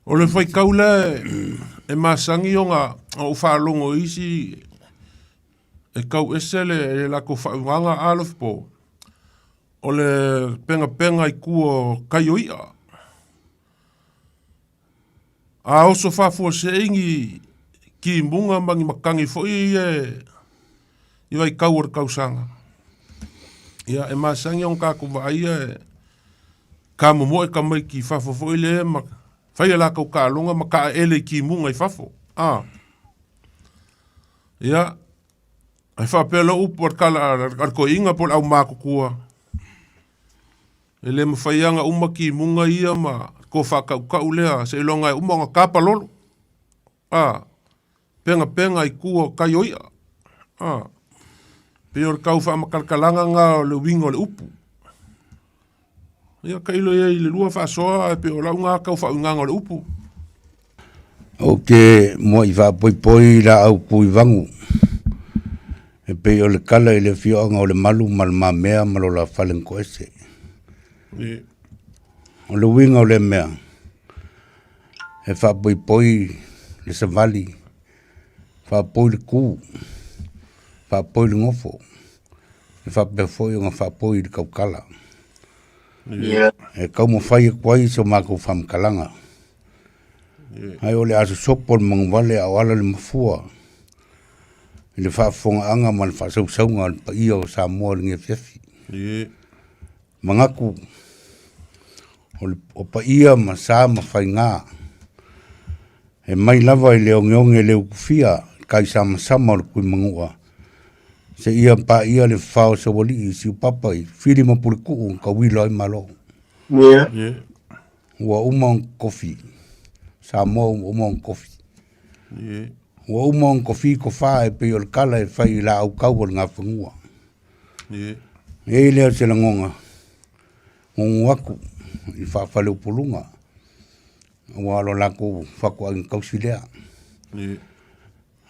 O le faitau lea e masani ona ou faalogo i isi e tau ese le latou faauigaga alofa po o le penapena i tua o tai o i'a. A oso faafuasei ni timuga ma ni matagi foi ia i vaitau o le tausaga, ia e masani ona tatou vaaia e tamomoe tamaiti i fafo foi lea ma fai a latou taaloga ma taaele i timuga i fafo. A. Ia, ae faapea loa upu a le tala a le toeaina po o le aumatutua, E le mafai lava ona uma timuga ia ma toa faatautau lea seiloga e uma ona tapa lolo. A, penapena i tua o tai o i'a. A, pei o le tau faamatalatalaga lena o le uiga o le upu. Ia tailo i ai i le lua faasoa ae pei o lau lena tau faauigaga o le upu. Ou te muai faapoipoi i laau tuivagu e pei o le tala i le afioaga o Lemalu ma Le Mamea ma lo la fale na toese. O le uiga o lea mea, e faapoipoi le savali, faapoi le tu, faapoi le nofo, e faapea foi ona faapoi le tautala. E taumafai atu ai so matou faamatalaga. Ae o le a sosopo le manuvale a o ala le mafua i le faafofogaaga ma le faasausauga a le paia o Samoa i lenei afiafi. Manatu o paia ma sa ma faiga e mai lava i le ogeoge le utufia taisamasama o le Tuimanua seia paia le fafao o Saualii i Siupapa i Fili ma Puletuu na tauilo ai Malo. Ua uma ona tofi Samoa ua uma ona tofi. Ua uma ona tofi tofa e pei o le tala e fai i laau tau o le Gafanua. E i ai lea o se lagona, gugu atu i faafaleupoluga aua o lo latou fatuaiga tausi lea.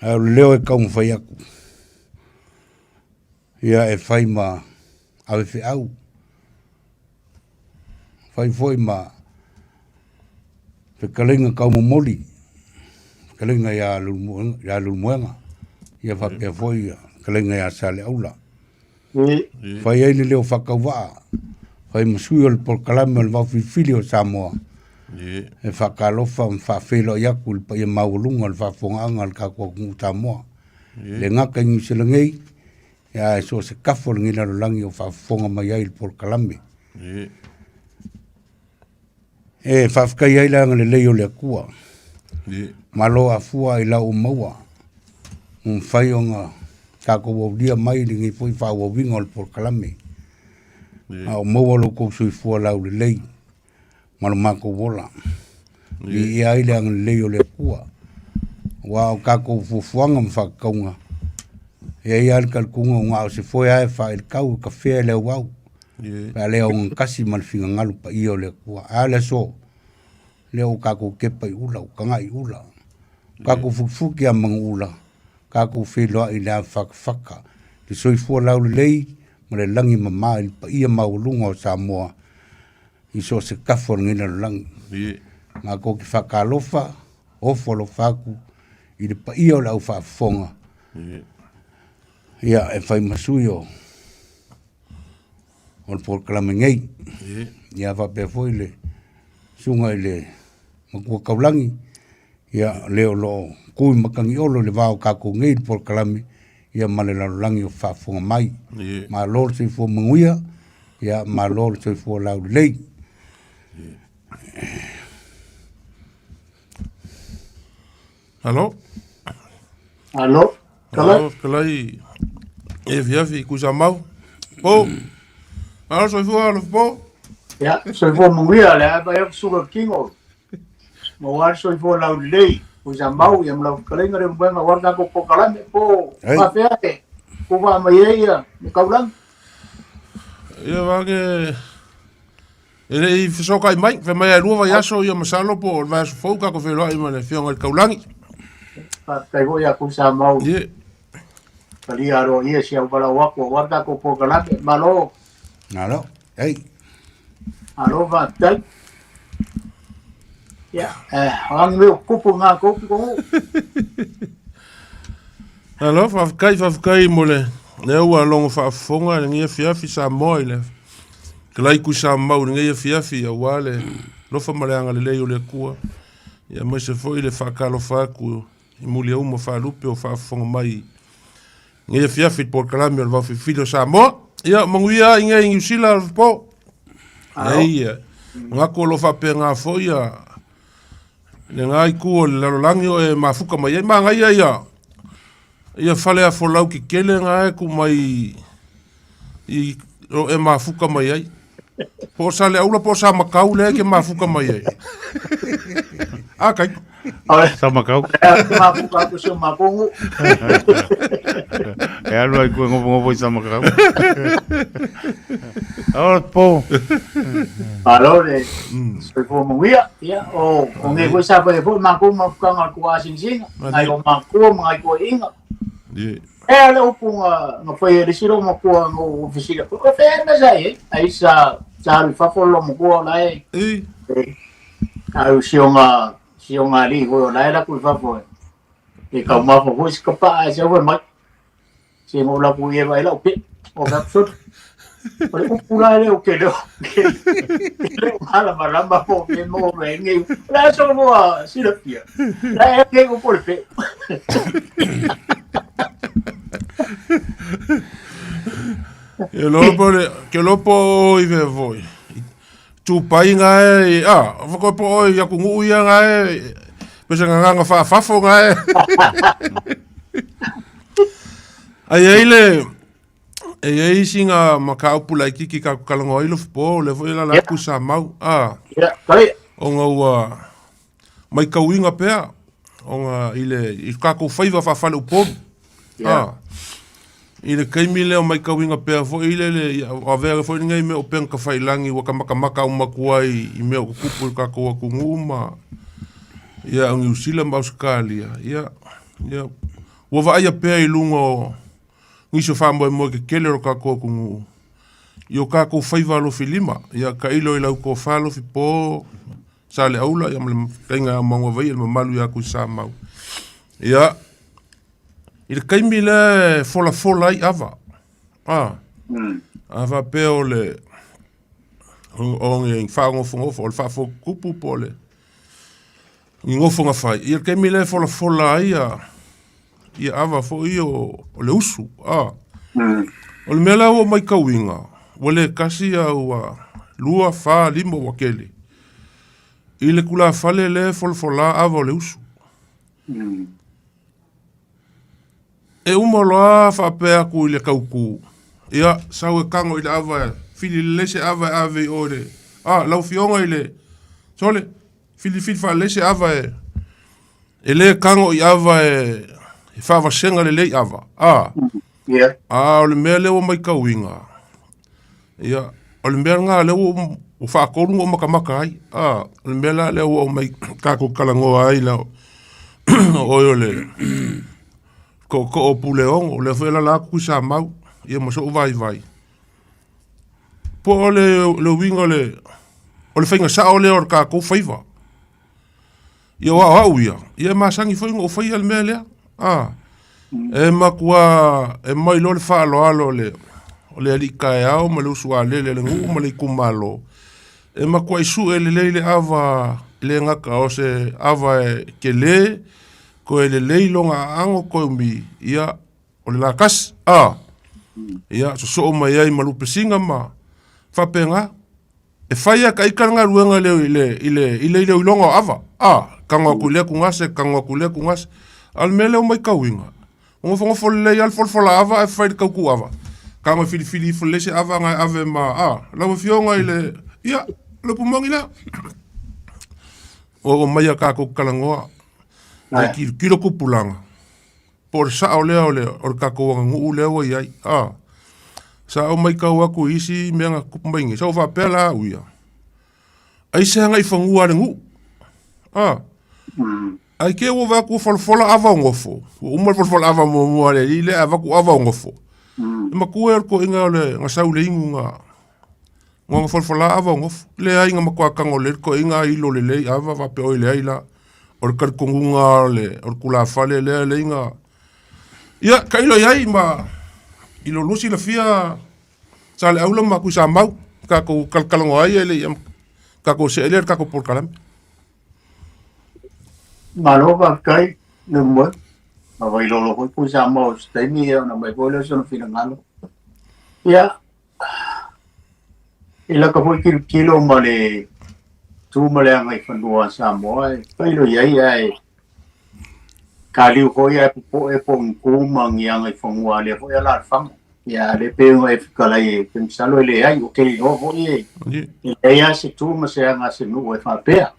Ae o le leo e taumafai atu, ia e fai ma avefeau, fai foi ma fetalaiga taumomoli, fetalaiga ia Leulumoega, ia faapea foi fetalaiga ia Saleaula. Fai ai le leo faatauvaa, fai ma sui o le polokalame o le Vaofilifili o Samoa, e faatalofa ma faafeiloai atu i le paia maualuga o le faafofogaaga a le tatou atunuu o Samoa. E le gata i Niu Sila nei, ae so o se tafa o lenei lalolagi o faafofoga mai ai i le polokalame. E faafetai ai le agalelei o le Atua. Malo afua i lau maua ua mafai ona tatou aulia mai lenei foi faaauauina o le polokalame. A o maua lo outou soifua laulelei ma lo matou ola. Viia ai le agalelei o le Atua. Aua o tatou fuafuaga ma faatatauga, e i ai lava le talitonuga ua na o se foe lava e faailitau e tafea i le auau. Pe a le ogatasi ma le finagalo paia o le Atua. Ae a le aso? Lea ua tatou tepa i ula, ua tagai i ula. Ua tatou fukifuki ia manuula, tatou feiloai i le avafatafata, le soifua laulelei ma le lagi e mama i le paia maualuga o Samoa i so o se tafa o lenei lalolagi. Matou te faatalofa, ofo alofa atu i le paia o le au faafofoga, ia e fai ma sui o o le polokalame nei. Ia faapea foi le susuga i le Matua Taulagi, ia le o lo o tu i Matagiolo i le va o tatou nei i le polokalame, ia ma le lalolagi o faafofoga mai. Malo le soifua manuia, ia malo le soifua laulelei. Alo. Alo. Alo, fetalai e afiafi Tuisamau. Po. Alo soifua alo po. Ia, soifua manuia le a vai atu suka kingo. Ma wa soifua laulelei. Tuisamau ia ma lau fetalaiga le moega wa tatou polokalame po faafefea e ku va mai ai ia le kaulagi. Ia vage E le i fesootai mai, fai mai e lua vaiaso ia masalo po o le vaiaso fou tatou feiloai ma le Afioga i le Taulagi. Faafetai foi ia Tuisamau. Ie. Talia aloaia si au valaau atu aua le tatou polokalame. Malo. Malo. Ei. Malo faafetai. Ia, o agi mea o kupu ngā koupi ko ngū. Alo, faafetai, faafetai mo le lea ua logo faafofoga i lenei afiafi Samoa i le kelai Tuisamau i lenei afiafi aua le alofa ma le agalelei o le Atua, ia aemaise foi le faatalofa atu i muliauma faalupe o faafofoga mai i lenei afiafi i le polokalame o le Vaofilifili o Samoa. Ia, manuia i nei i Niu Sila po. Nei, manatu o lo o faapena foi ia lena itu o le lalolagi o e mafuta mai ai. Manaia ia ia fale afolau tetele na e tuu mai i o e mafuta mai ai. Po o Saleaula po o Samakau lea e ke mafuta mai ai. A kai. Samakau. Mafuta atu si o makongu. E alu ai koe ngofongofo'i Samakau. O po. Malo le soifua manuia. Ia, o o nei foi sa fai foi makou mafutaga o le tuaasinasina, nai o matua ma nai toeaiina. E le upu na fai e le isi loomatua na ou fesili atu, o fea mea sa i ai? Ai sa sa alu i fafo le loomatua o la e alu si ona si ona alii foi o la e latou i fafo e taumafa foi si kapaa e sau mai. Se mo la ku e vai lau pe o ka sot. O le upu la le o ke leo. Le o mala malama po me mo me ngi. La so mo a silapia. La e ke ko po le pe. Ke lopo le ke lopo i ve voi. Tupai nga e a whako po oi aku ngu ia nga e pese nga nganga whaafafo nga e. Ai ai le e ai isi nga makaupu laititi ka kalagoa ai lofopo le foi la la ku sa mau a. Ia, kai. Ona ua maitauina pea ona i le i kākou faiva faafaleupolu. A i le taimi lea o maitauina pea foi le le avea foi lenei mea o upega tafailagi ua ta matamata uma atu ai i mea o tutupu i le tatou atunuu ma ia o Niu Sila ma Ausetalia. Ia, ia ua vaaia pea i luga o nisi o faamoemoe tetele o le tatou atunuu i o tatou faiva alofilima. Ia tailo i lau tofa alofipo Saleaula ia ma le faiga ia Manuavaia le mamalu ia Tuisamau. Ia i le taimi lea e folafola ai ava. A. A faapea o le o le faagofogofa o le faafotutupu po o le ni nofoga fai. Ia le taimi lea e folafola ai ia ia ava foi o le usu. A. O le mea la ua maitauina, ua le tasi a ua lua, fa, lima ua tele. I le tulafale lea e folafola ava o le usu. E uma loa faapea atu i le tautu, ia, sau e tago i le ava e fili lelei se ava e ave i o i le, a, lau Afioga i le, sole, filifili faalelei se ava e, e le tago i ava e, e faavasega lelei ava, a. Yeah. A o le mea lea ua maitauina, ia, o le mea lena lea ua ua faatolu ona ou matamata ai, a, o le mea la lea ua aumai tatou talanoa ai la o oe o le tootoo o Puleono, o lea foi e alaala atu Tuisamau, ia ma so'u vaivai. Po o le le uiga o le o le faiga sa'o lea o le tatou faiva. Ia o au ia, ia e masani foi ona ou faia le mea lea. A, e matua e mai loa le faaaloalo o le o le alii taeao ma le uso a lele a le nuu ma le itumalo, e matuai sue lelei le ava, e le gata o se ava e tele, toe lelei lona aano toe umi, ia o le lakasi, a, ia sosoo mai ai ma lupesiga ma faapena. E fai a ka ika le galuega i le i le i le i le iloiloga o ava, a, tago atu i lea tugase, tago atu i lea tugase. A o le mea lea ua maitauina, ua nofonofo lelei lava le folafola ava ae fai i le tautu ava. Tago e filifili ifo lelei se ava na e ave ma, a, lau Afioga i le, ia, le upu moni lea. Ua oo mai a tatou talanoa, e tilotilo tupulaga, po o le sao lea o le, o le tatou aganuu lea ua i ai. A, sa ou maitau atu i isi mea na tupu mai nei, sa ou faapea la au ia, aisea agai i fanua a le nuu. A, ae te i ua vaai atu ua folafola ava o nofo, ua uma le folafola ava muamua a le alii lea ae avatu ava o nofo. E matua o le toeaina o le na sau i le inu na, Ngoga folafola ava o gofu. Leai ga matua tagolele toeaiga ilo lelei ava faapea oi leai la. O le talitonuga o le o le tulafale lea leai ga ia tailo i ai ma i lo lua silafia Saleaula ma Tuisamau tatou talatalanoa ai e le i tatou see lea i le tatou polokalame. Malo faafetai Lemuel. Ma Vailolo foi Tuisamau i se taimi ia ona aumai foi lea o sona finagalo. Ia, i laka foi tilotilo ma le tu ma le agaifanua a Samoa e tailo i ai ae taliu foi ae popoe po o ni tu ma ni agaifanua a lea foi alaalafaga. Ia, le pei ona e fetalai e te masalo e leai, ou te iloa foi e leai lava se tu ma se aga a se nuu e faapea.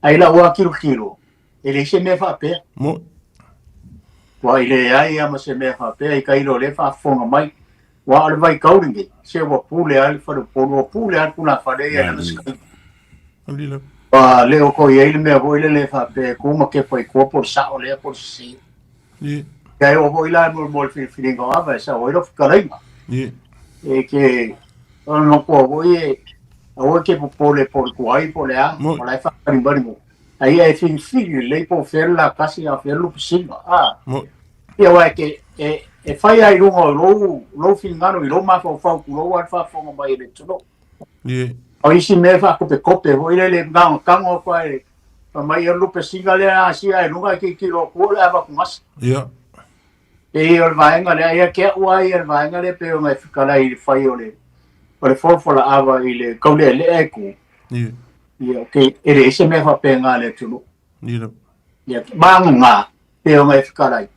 Ae i lau lava tilotilo, e leai se mea faapea. Mo. Ua i leai lava ma se mea faapea i tailo o lea e faafofoga mai. Aua o le vaitau lenei, se ua pule lava le faleupolu, ua pule lava le tulafale ia i lana sikaina. Ua le o toe i ai le mea foi lele e faapea e tu ma kepa i tua po o le sao lea po o le sese. Ia e oo foi la mo le filifiliga o ava e sao ai lau fetalaiga. E ke, o le matua foi e, aua e ke popole po o le tuai po o le a, o la e faamalimali mo. A ia e filifili lelei po o fea le lakasi a o fea le lupesiga. A. Ia aua e ke, e, e fai lava i luga o lou, lou finagalo i lou mafaufau tulou lava le faafofoga mai a le atunuu. O isi mea e faakopekope foi lele tagotago atu lava e fai mai o le lupesiga lea a sia i luga e tilotilo atu o le ava atugasa. Ia. Pei o le vaega lea, ia te au lava ia le vaega lea pei ona e fetalai i le fai o le o le folafola ava i le taulealea e tu. Ia. Ia, okay, e leai se mea faapena a le atunuu. Ia. Ia, maga pei ona e fetalai.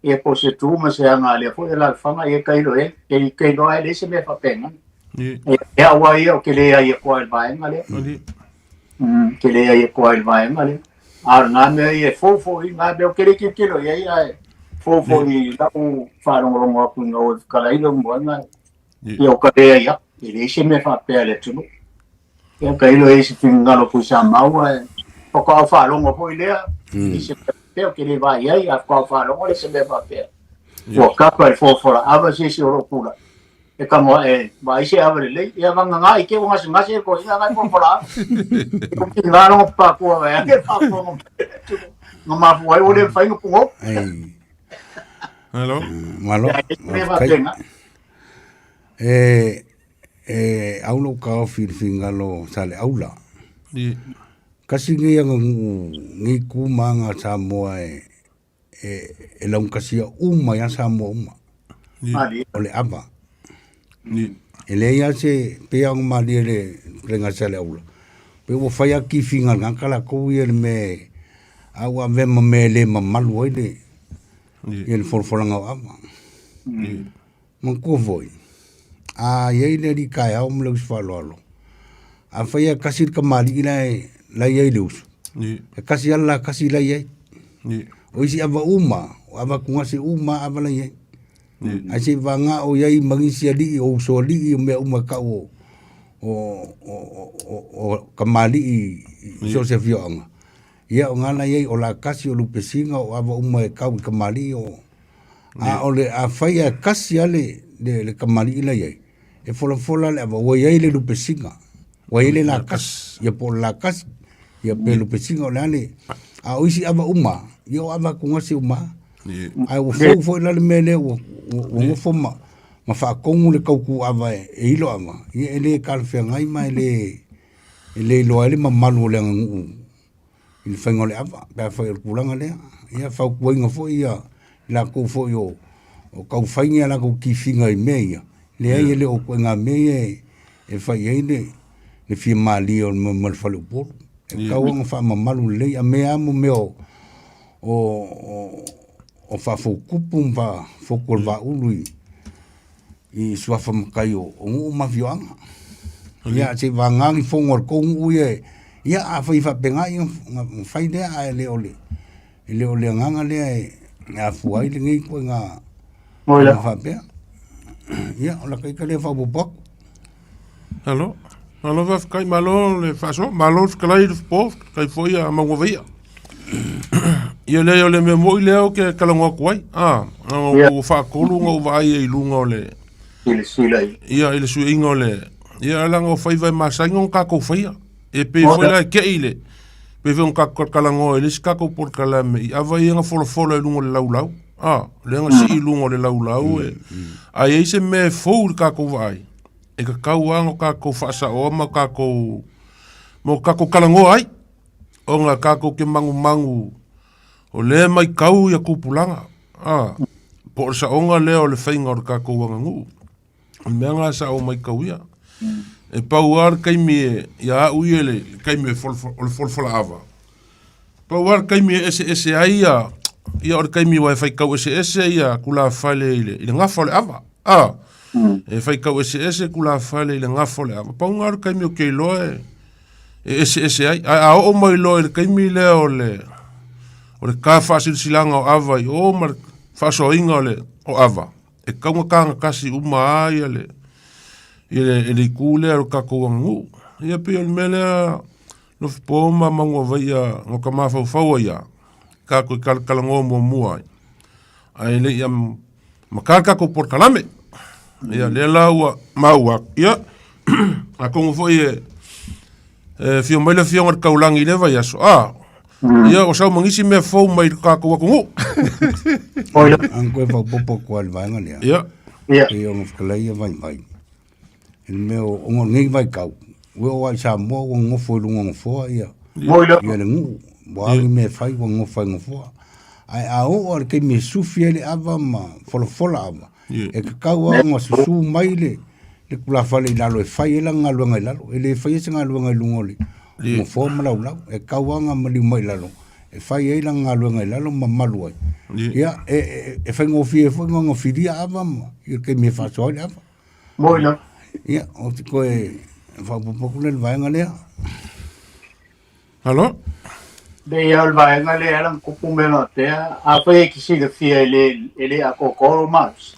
Ia po o se tu ma se aga a lea foi alaalafaga ia tailo e, ke ke iloa e leai se mea faapena. Ia. Ia au lava ia ou te leai atu lava i le vaega lea. Ia. Te leai atu lava i le vaega lea. A o lena mea ia e fou foi na mea ou te le tilotilo i ai ae fou foi i lau faalogologo atu ina ua fetalai lou moega ia o ka leai atu. E leai se mea faapea a le atunuu. Ia tailo e i se finagalo Tuisamau ae faatoa ou faalogo foi lea i se mea faapea ou te le vaai ai ae faatoa ou faalogo lea i se mea faapea. Ua kapa i le folafola ava se isi o lou pulai. E tago ae vaai se ava lelei. Ia vagana i te i ua gasegase le toeaina la e folafola ava. Ko ki ngā rongo pākua vai ake faafofoga mai le atunuu. Nga mafua ai ua le mafai ona pugou. Ei. Hello. Malo. Ia, e se mea Faafetai. faapena. E e au lou taofi i le finagalo sa le aula. Ia. Kasi nei aganuu nei tu ma aga a Samoa e e e laugatasia uma ai lava Samoa uma. Ia. O le ava. Ia. E leai lava se pei lava ona malie le fetalaiga a Saleaula, pei ua fai lava kifiga a le tagata latou ia i le mea e a ua avea ma mea e le mamalu ai le ia le folafolaga o ava. Ia. Manatua foi, a i ai le alii taeao ma le uso faaaloalo, afai e tasi le tamalii la e la e i ai le uso, e tasi lava le lakasi la e i ai. O isi ava uma, o ava atugase uma lava ava la e i ai. Ae se i vagana o i ai ma nisi alii, o usoalii, o mea uma e tau o o o o o tamalii i so o se afioaga, ia o na la e i ai, o lakasi, o lupesiga, o ava uma e kau i tamalii o A o le afai ae kasi lava le, le, le tamalii la i ai, e folafola le ava, ua i ai le lupesiga, ua i ai le lakasi, ia po o le lakasi, ia pe lupesiga o le a le... A o isi ava uma, ia o ava atugase uma lava. Ae ua fou foi la le mea lea ua, ua, ua nofo ma, ma faatonu le tautu ava e, e ilo ava, ia e le talafeagai ma e le, e le iloa ai le mamalu o le aganuu i le faiga o le ava pe afai o le tulaga lea. Ia fautuaina foi ia i latou foi o o tau fai ni a latou tifiga i mea ia, leai e le o ituaiga mea ia e fai ai le le fia malie o le ma le faleupolu. E tatau ona faamamalu lelei a mea lava mo mea o o o faafoutupu ma faafotu o le vaaulu i i suafa matai o, o nuu ma afioaga. Ia, se i vagana ni fono a le tou nuu ia, ia afai e faapena, ia ona fai lea, ae le o le, e le o le agaga lea e afua ai lenei ituaiga Moe la. faapea. Ia, o lata ita lea e faaopoopo atu. Malo. Malo faafetai, malo le faasoa, malo le fetalai i le po, fetalai foi a Maugaveia. Ia leai o le mea moi lea ou te talanoa atu ai. Ah, Ia. ua faatolu ona ou vaai ai i luga o le I le sui lai. ia i le suiga o le Ia laga o faiva e masani ona tatou faia. E pei foi la e te'i le pei foi ona tatou talatalanoa i le isi tatou polokalame i ava ia na folafolo i luga o le laulau. A, lea na sii i luga o le laulau e a i ai se mea e fou i le tatou vaai, e tatau lava ona tatou faasaoa ma tatou ma tatou talanoa ai ona tatou te manumanu o lea e matau ia tupulaga, a, po o le saoga lea o le faiga o le tatou aganuu. O le mea lena sa ou matauia. E pau lava le taimi e, ia au ia le taimi o le folafola ava, pau lava le taimi e eseese ai ia, ia o le taimi aua e faitau eseese ia tulafale i le, i le gafa o le ava. A, e faitau eseese tulafale i le gafa o le ava. Pau lena o le taimi ou te iloa e, e eseese ai. Ae a oo mai loa i le taimi lea o le, o le ta faasilasilaga o ava i o ma le faasoaina o le, o ava, e tatau ona tagatasi uma lava ia le, ia le, le itu lea o le tatou aganuu. Ia pei o le mea lea Lofipo ma Manuavaia no ka mafaufau ai ia, tatou i talatalanoa muamua ai. Ae le i amata le tatou polokalame. Ia lea la ua maua atu. Ia, atonu foi e afio mai le afioga i le Taulagi i lea vaiaso, a, ia ua sau ma nisi mea fou mai le tatou atunuu. Ang koe whaupopo kua le vaenga lea. Ia. Ia. E o ngawhakala ia vai vai. E le mea o ngā ngei vai kau. Ue o ai Samoa ua ngofo i lunga ngofoa ia. Moi la. Ia le ngu. Ua angi mea whai ua ngofo i ngofoa. Ai a o a le keimi e sufi ai le ava ma folafola ava. E kakau a nga susu mai le le kulafale i lalo e fai ai lana galuega i lalo. E le faia se galuega i luga o le nofoa ma laulau. E kau a nga maliu mai i lalo e fai ai lana galuega i lalo ma malu ai. Ia, e, e, e faigofie foi nga filia ava ma i le taimi e faasoa ai le ava. Moi la. Ia, o te koe faaopoopo atu lea i le vaega lea. Alo? Le ia o le vaega lea ala kupu me la pea, a fai e ki silafia e le, e le atoatoa lou malosi.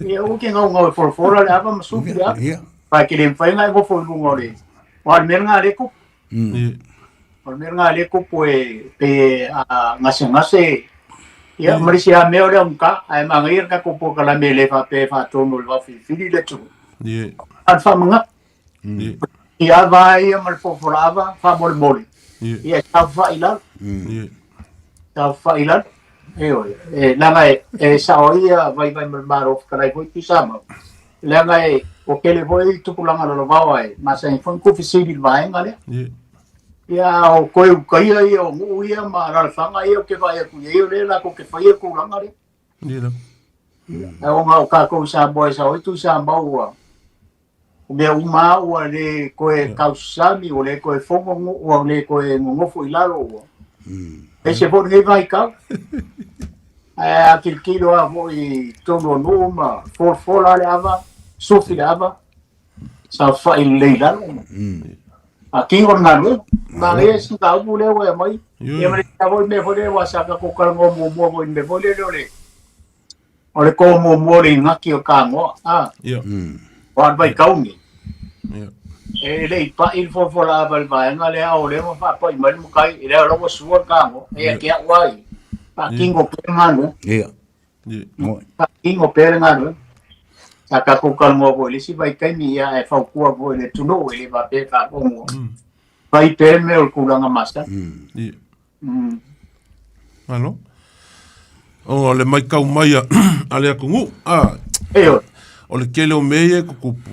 Ia ua ke gaugau e folafola le ava ma sufi le ava. Ia. Fa ke le mafai ona e nofo i luga o le, aua o le mea lena lea e tupu. O le mea lena lea e tupu e pe a gasegase ia ma le isi lava mea o le augata, ae manaia le tatou polokalame e le faapea e faatonu e le vaofilifili le atunuu. A o le faamanatu. I ava ai ia ma le fofola ava faamolemole. Ia e saofafai i lalo. Saofafai i lalo. Ioe, e leaga e, e sao ai ia vaivai ma le Malo fetalai foi Tuisamau. Leaga e ua tele foi tupulaga lalovaoa e masani foi ona tuufesili i le vaega lea. Ia o toe ukaia ia o nuu ia ma alaalafaga ia ou te vaai atu i ai o lea latou te faia le tulaga lea. Ae ona o tatou i Samoa e sao ai Tuisamau ua O mea uma lava ua le toe tausami, ua le toe fono, ua le toe nonofo i lalo, ua ese foi lenei vaitau. Ae a tilotilo lava foi i totonu o nuu ma folafola le ava, sufi le ava, saofai lelei i lalo. Faatino le galuega. Manaia si mataupu lea ua e aumai. Ia ma le isi foi mea foi lea aua sa tatou talanoa muamua foi i le mea foi lele o le O le kō muamua o le igaki o Kānoa, ā. Ia. O le vaitaumi. Ia. E le i paʻi le folafola ava i le vaega lea, a o lea ua faapaʻi mai le matai, e lea la ua sua le Kānoa. E ia te au lava ia, faatino pea le galuega. Ia. Ia. Moi. Faatino pea le galuega. Sa tatou talanoa foi i le isi vaitaimi, ia, ae fautua foi i le atunuu, e le faapea e faalogo. Fai pea le mea o le tulaga masani. Ia. Malo. O le maitau mai a, a le atunuu. A, Ioe. o le tele o mea ia e tutupu,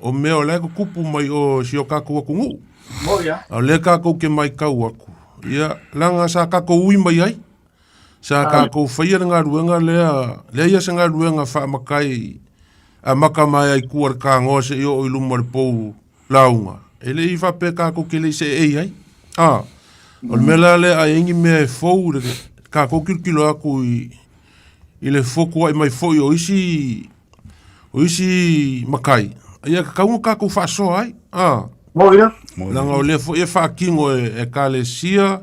o mea o la e tutupu mai o si o tatou atunuu. Moi a. A o lea tatou te maitau atu, ia, leaga sa tatou ui mai ai. Sa tatou faia le galuega lea, lea ia se galuega faamatai amata mai ai tua i le tanoa seia oo i luma o le pou lauga, e le i faapea tatou te le i seei ai. A, o le mea la lea a i ai ni mea e fou i le tatou tilotilo atu i, i le fotuai mai foi o isi, o isi matai, ia tatau ona tatou faasoa ai. A, Moi la. leaga o lea foi e faatino e Ekalesia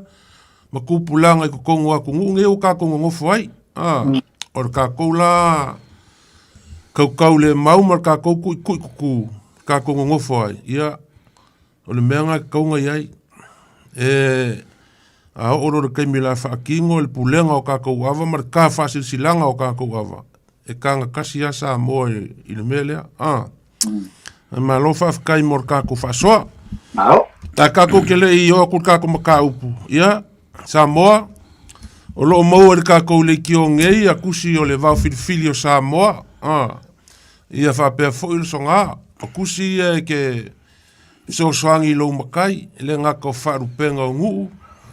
ma tupulaga i totonu o atunuu nei ua tatou nonofo ai. A, o le tatou la kaukau le mau ma le tatou tuitui tutu tatou nonofo ai, ia, o le mea lena e tatau ona i ai. E, a oo loa i le taimi o le a faatino le pulega o tatou ava ma le ta faasilasilaga o tatou ava, e tagatasi lava Samoa i le mea lea. A. Malo faafetai mo le tatou faasoa. Malo. Ae tatou te le i oo atu i le tatou mataupu, ia, Samoa, o lo o maua i le tatou leitio nei a tusi o le vao filifili o Samoa, a, ia faapea foi le soga. O tusi ia e te fesoasoani i lou matai, e le gata o faalupega o nuu,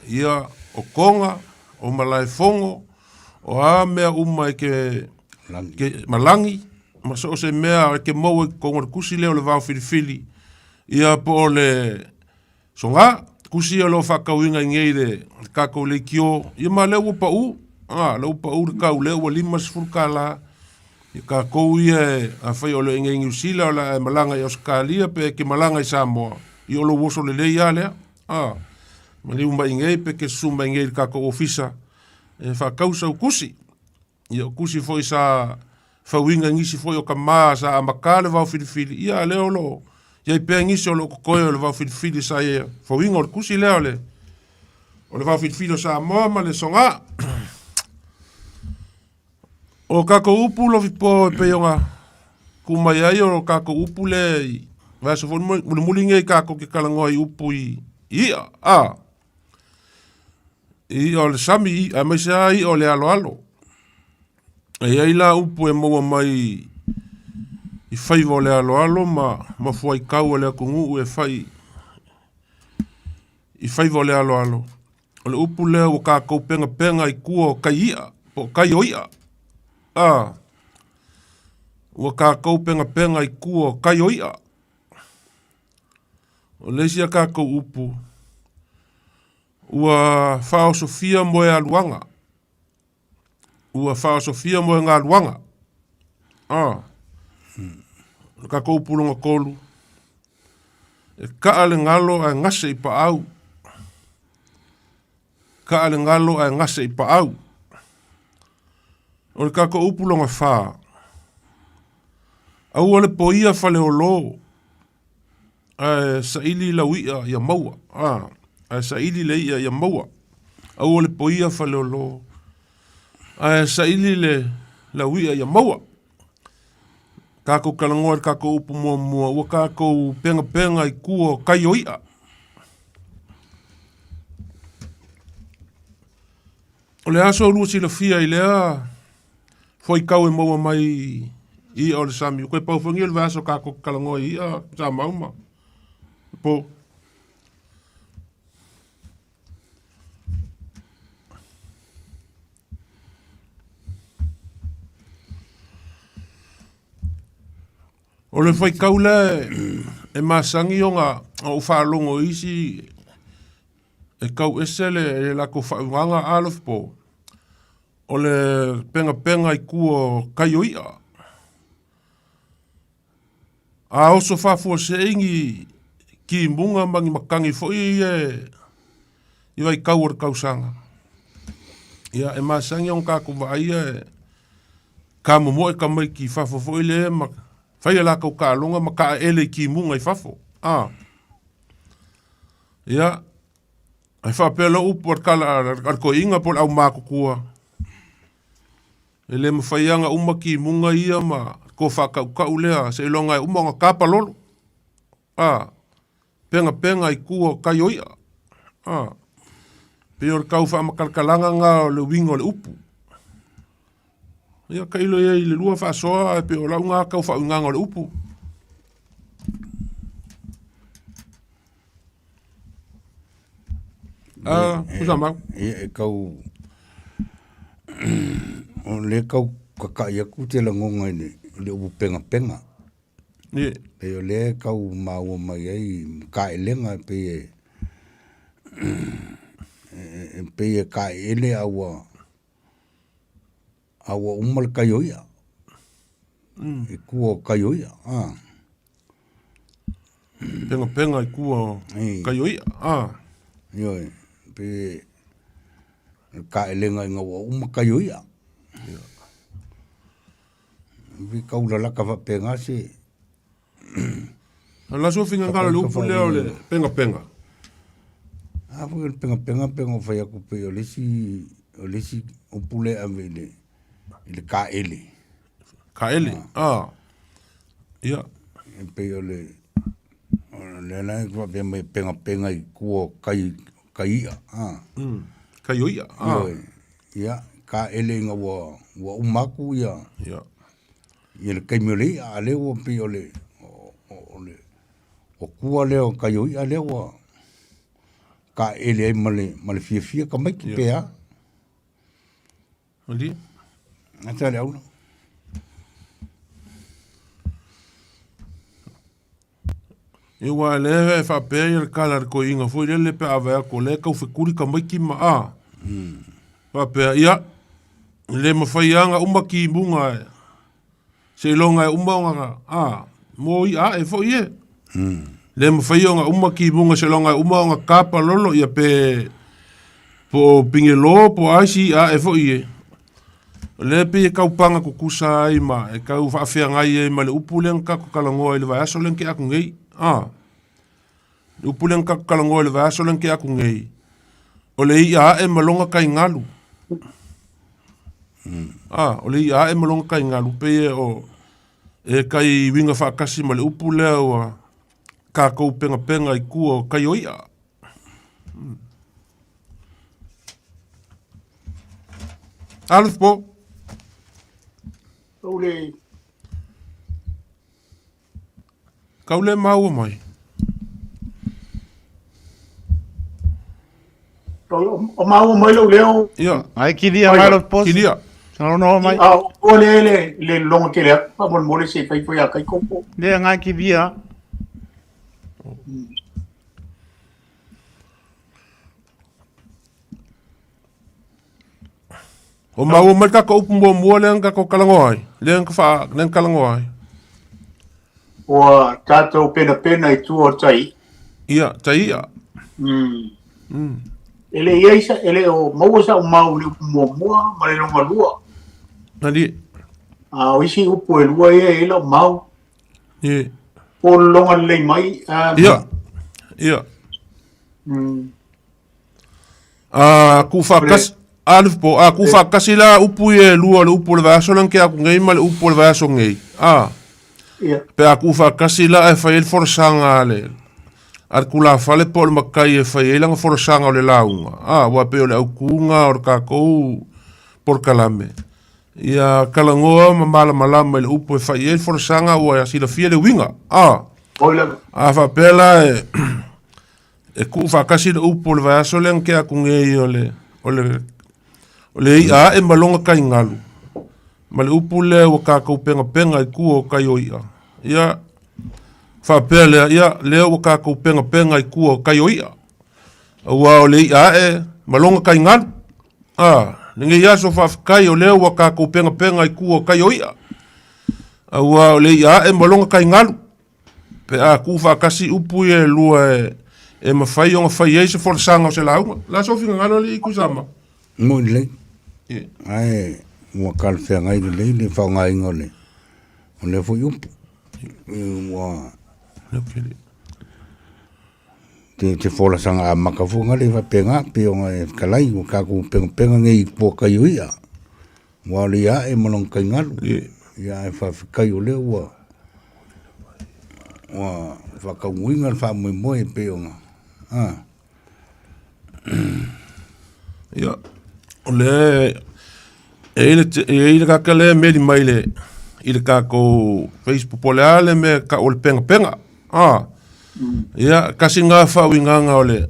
ia, o toga, o malaefono, o a mea uma e te ke, malagi, ma so o se mea e te maua i totonu o le tusi lea o le vao filifili, ia po o le soga, tusi ia o lo o faatauina i nei i le tatou leitio, ia ma lea ua pau, a, lea ua pau le tau lea ua $50. Ia tatou ia e, afai o le i nei Niu Sila o le a e malaga i Ausetalia pe e te malaga i Samoa, ia o lou oso lelei lava lea. A, maliu mai i nei pe e te susu mai nei i le tatou ofisa e faatau sau tusi. Ia o tusi foi sa fauina i nisi foi o tama sa amata le vao filifili, ia a lea o lo o i ai pea nisi o lo o totoe o le vao filifili sa ia fauina o le tusi lea o le o le vao filifili o Samoa ma le Soga. O tatou upu lofipo e pei ona tuu mai ai o tatou upu lea i vaiaso foi mulimuli nei tatou te talanoa i upu i i'a, a. I i'a o le sami, aemaise lava i'a o le aloalo. E i ai la upu e maua mai i faiva o le aloalo ma ma fuaitau a le atunuu e fai i faiva o le aloalo. O le upu lea ua tatou penapena i tua o tai i'a po o tai o i'a. A, ua tatou penapena i tua o tai o i'a. O le isi a tatou upu, ua faaosofia moealuaga. Ua faaosofia moegaluaga. A, o le tatou upu lona tolu, e kaa le galo ae gase i paau. Kaa le galo ae gase i paau. O le tatou upu lona fa, aua le poia faleolo ae saili lau i'a ia maua. A, ae saili le i'a ia maua. Aua le poia faleolo ae saili le lau i'a ia maua. Tatou talanoa i le tatou upu muamua, ua tatou penapena i tua o tai o i'a. O le aso lua silafia i lea fuaitau e maua mai i i'a o le sami, ua toe pau foi lenei o le vaiaso tatou te talanoa i i'a sa mau ma po. O le faitau lea e masani ona ou faalogo i isi e tau ese le latou faauigaga alofa po o le penapena i tua o tai o i'a. A oso faafuasei ni timuga ma ni matagi foi ia i vaitau o le tausaga, ia e masani ona tatou vaaia e tamomoe tamaiti i fafo foi lea ma fai a latou taaloga ma taaele i timuga i fafo. A. Ia, ae faapea loa upu a le tala a le toeaina po o le aumatutua, E le mafai lava ona uma timuga ia ma toa faatautau lea seiloga e uma ona tapa lolo. A, penapena i tua o tai o i'a. A, pei o le tau faamatalatalaga lena o le uiga o le upu. Ia, tailo i ai i le lua faasoa ae pei o lau lena tau faauigaga o le upu. A, Tuisamau. Ia, e tau, o lea e tau kaka'i atu te lagona i le, i le upu penapena. Ie. Pei o lea e tau maua mai ai taelega e pei e, e pei e taeele a ua, a ua uma le tai o i'a. I tua o tai o i'a. A. Penapena i tua o tai o i'a. A. Ioe, pei e taelega ina ua uma tai o i'a. Ia. Pei tau lalata faapena se O la sua finagalo le upu lea o le penapena. A foi o le penapena pei ona ou fai atu pei o le isi o le isi upu lea e ave i le i le taele. Taele, a. Ia. E pei o le o lea la e faapea mai pengapenga i tua o kai kai i'a a. Kai o i'a a. Ioe. Ia, kaele ina ua ua uma atu ia Ia. ia le taimi o le i'a, a lea ua pei o le o le o tua lea o kai o i'a lea ua kaele ai ma le ma le fiafia tamaiti pe a. Malie. Gata le aula. Ia ua lea e faapea ia le kala a le toeaina foi lele pe a vaai atu o lea e tau fetuli tamaiti ma a. Faapea, ia, e le mafai lava ona uma timuga e seiloga e uma ona a, mo i'a ae foi e. Le mafai ona uma timuga seiloga e uma ona kapa lolo ia pe po o pigelo po o a isi i'a ae foi e. O lea e pei e tau paga tutusa ai ma e tau faafeagai ai ma le upu lea na tatou talanoa i le vaiaso lea na tea atu nei. A, le upu lea na tatou talanoa i le vaiaso lea na tea atu nei, o le i'a ae ma lona tai galu. A, o le i'a ae ma lona tai galu, pei e o e tai uiga faatasi ma le upu lea ua tatou penapena i tua o tai o i'a. Alofa po. Tau le Kau le maua mai. O maua mai lou leo. Ia. Ai kilia mai lo posi. Kilia. Salono mai. A o le le le longa tele atu faamolemole se i fai foi ia Kaikopo. Le ngai kilia. O maua mai tatou upu muamua lea na tatou talanoa ai, lea na wha, lea na talanoa ai. Ua tatou penapena i tua o tai. Ia, tai ia. E le i ai sa, e le o maua sa'u mau i le upu muamua ma le longa lua. Nani. A o isi upu e lua ia e i ai lau mau. Ie. Po o le loga lelei mai. Ia. Ia. A ku whakas, a po, a ku whakasi la upu i e lua le upu o le vaiaso lea na kea atu nei ma le upu o le vaiaso nei. A. Ia. Pe a ku whakasi la e whai ai le folasaga a le a le tulafale po o le makai e fai ai lana folasaga o le lauga. A, ua pei o le autuga o le tatou polokalame. Ia talanoa ma malamalama i le upu e fai ai le folasaga ua silafia le uiga. A. A faapea la e e tuu faatasi le upu o le vaiaso lea na tea atu nei o le o le o le i'a ae ma lona tai galu ma le upu lea ua tatou penapena i tua o tai o i'a. Ia faapea lea, ia lea ua tatou penapena i tua o tai o i'a. Aua o le i'a ae ma lona tai galu. A, lenei aso faafetai o lea ua tatou penapena i tua o tai o i'a. Aua o le i'a ae ma lona tai galu. Pe a tuufaatasi upu ia e lua e, e mafai ona fai ai se folasaga o se lauga. O le a sou finagalo alii Tuisama? Moni lelei. Ie. Ae ua talafeagai lelei le faaaogaina o le o lea foi upu. Ua te, te folasaga amata foi na le faapena pei ona e fetalai ua tatou penapena nei i puakai o i'a. Ua alu ia ae ma lona taigalu. Ia ae faafetai o lea ua ua faataunuuina le faamoemoe e pei ona a. Ia, o lea e i ai le e i ai le tagata lea e meli mai i le i le tatou Facebook po o le a le mea e tau o le penapena. A, ia, tasi lena faauigaga o le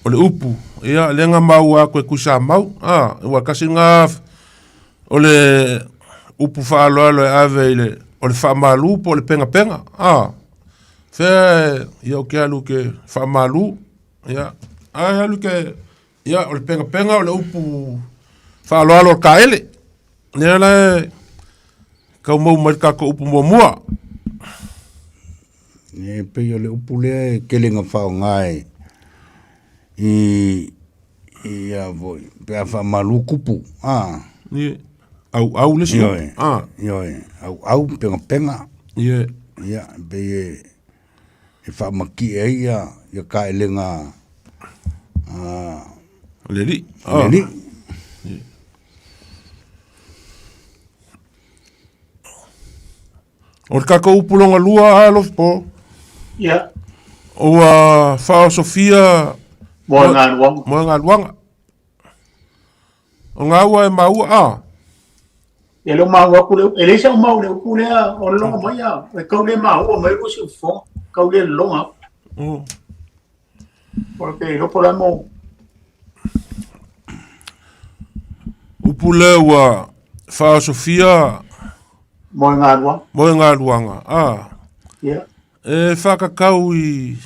O le upu, ia, lea na maua atu e Tuisamau, a, ua tasi lena o le upu faaaloalo e ave i le, o le faamalu po o le penapena, a. Fea, ia, ou te alu ou te faamalu, ia, ae alu ke, ia, o le penapena o le upu faaaloalo o le taele. Lea la e tau mau mai le tatou upu muamua. E pei o le upu lea e tele ina faaaoga e i i a foi pe a faamalu kupu a. Ie. Auau le isi upu. A. Ioe, auau, penapena. Ie. Ia, pei e e faamatie ai ia ia taelega a le alii. Le alii. Ie. O le tatou upu longa lua alofi po. Ia. Ua faaosofia moegaluaga. Moegaluaga. O gaua e maua a. Ia leo maua aku le e leai sau mau le upu lea o le logo mai a e kau le maua mai ko si ufoga kau le loga. O ke lopo la mo. Upu lea ua faaosofia moegaluaga. Moegaluaga a. Ia. E faakakau i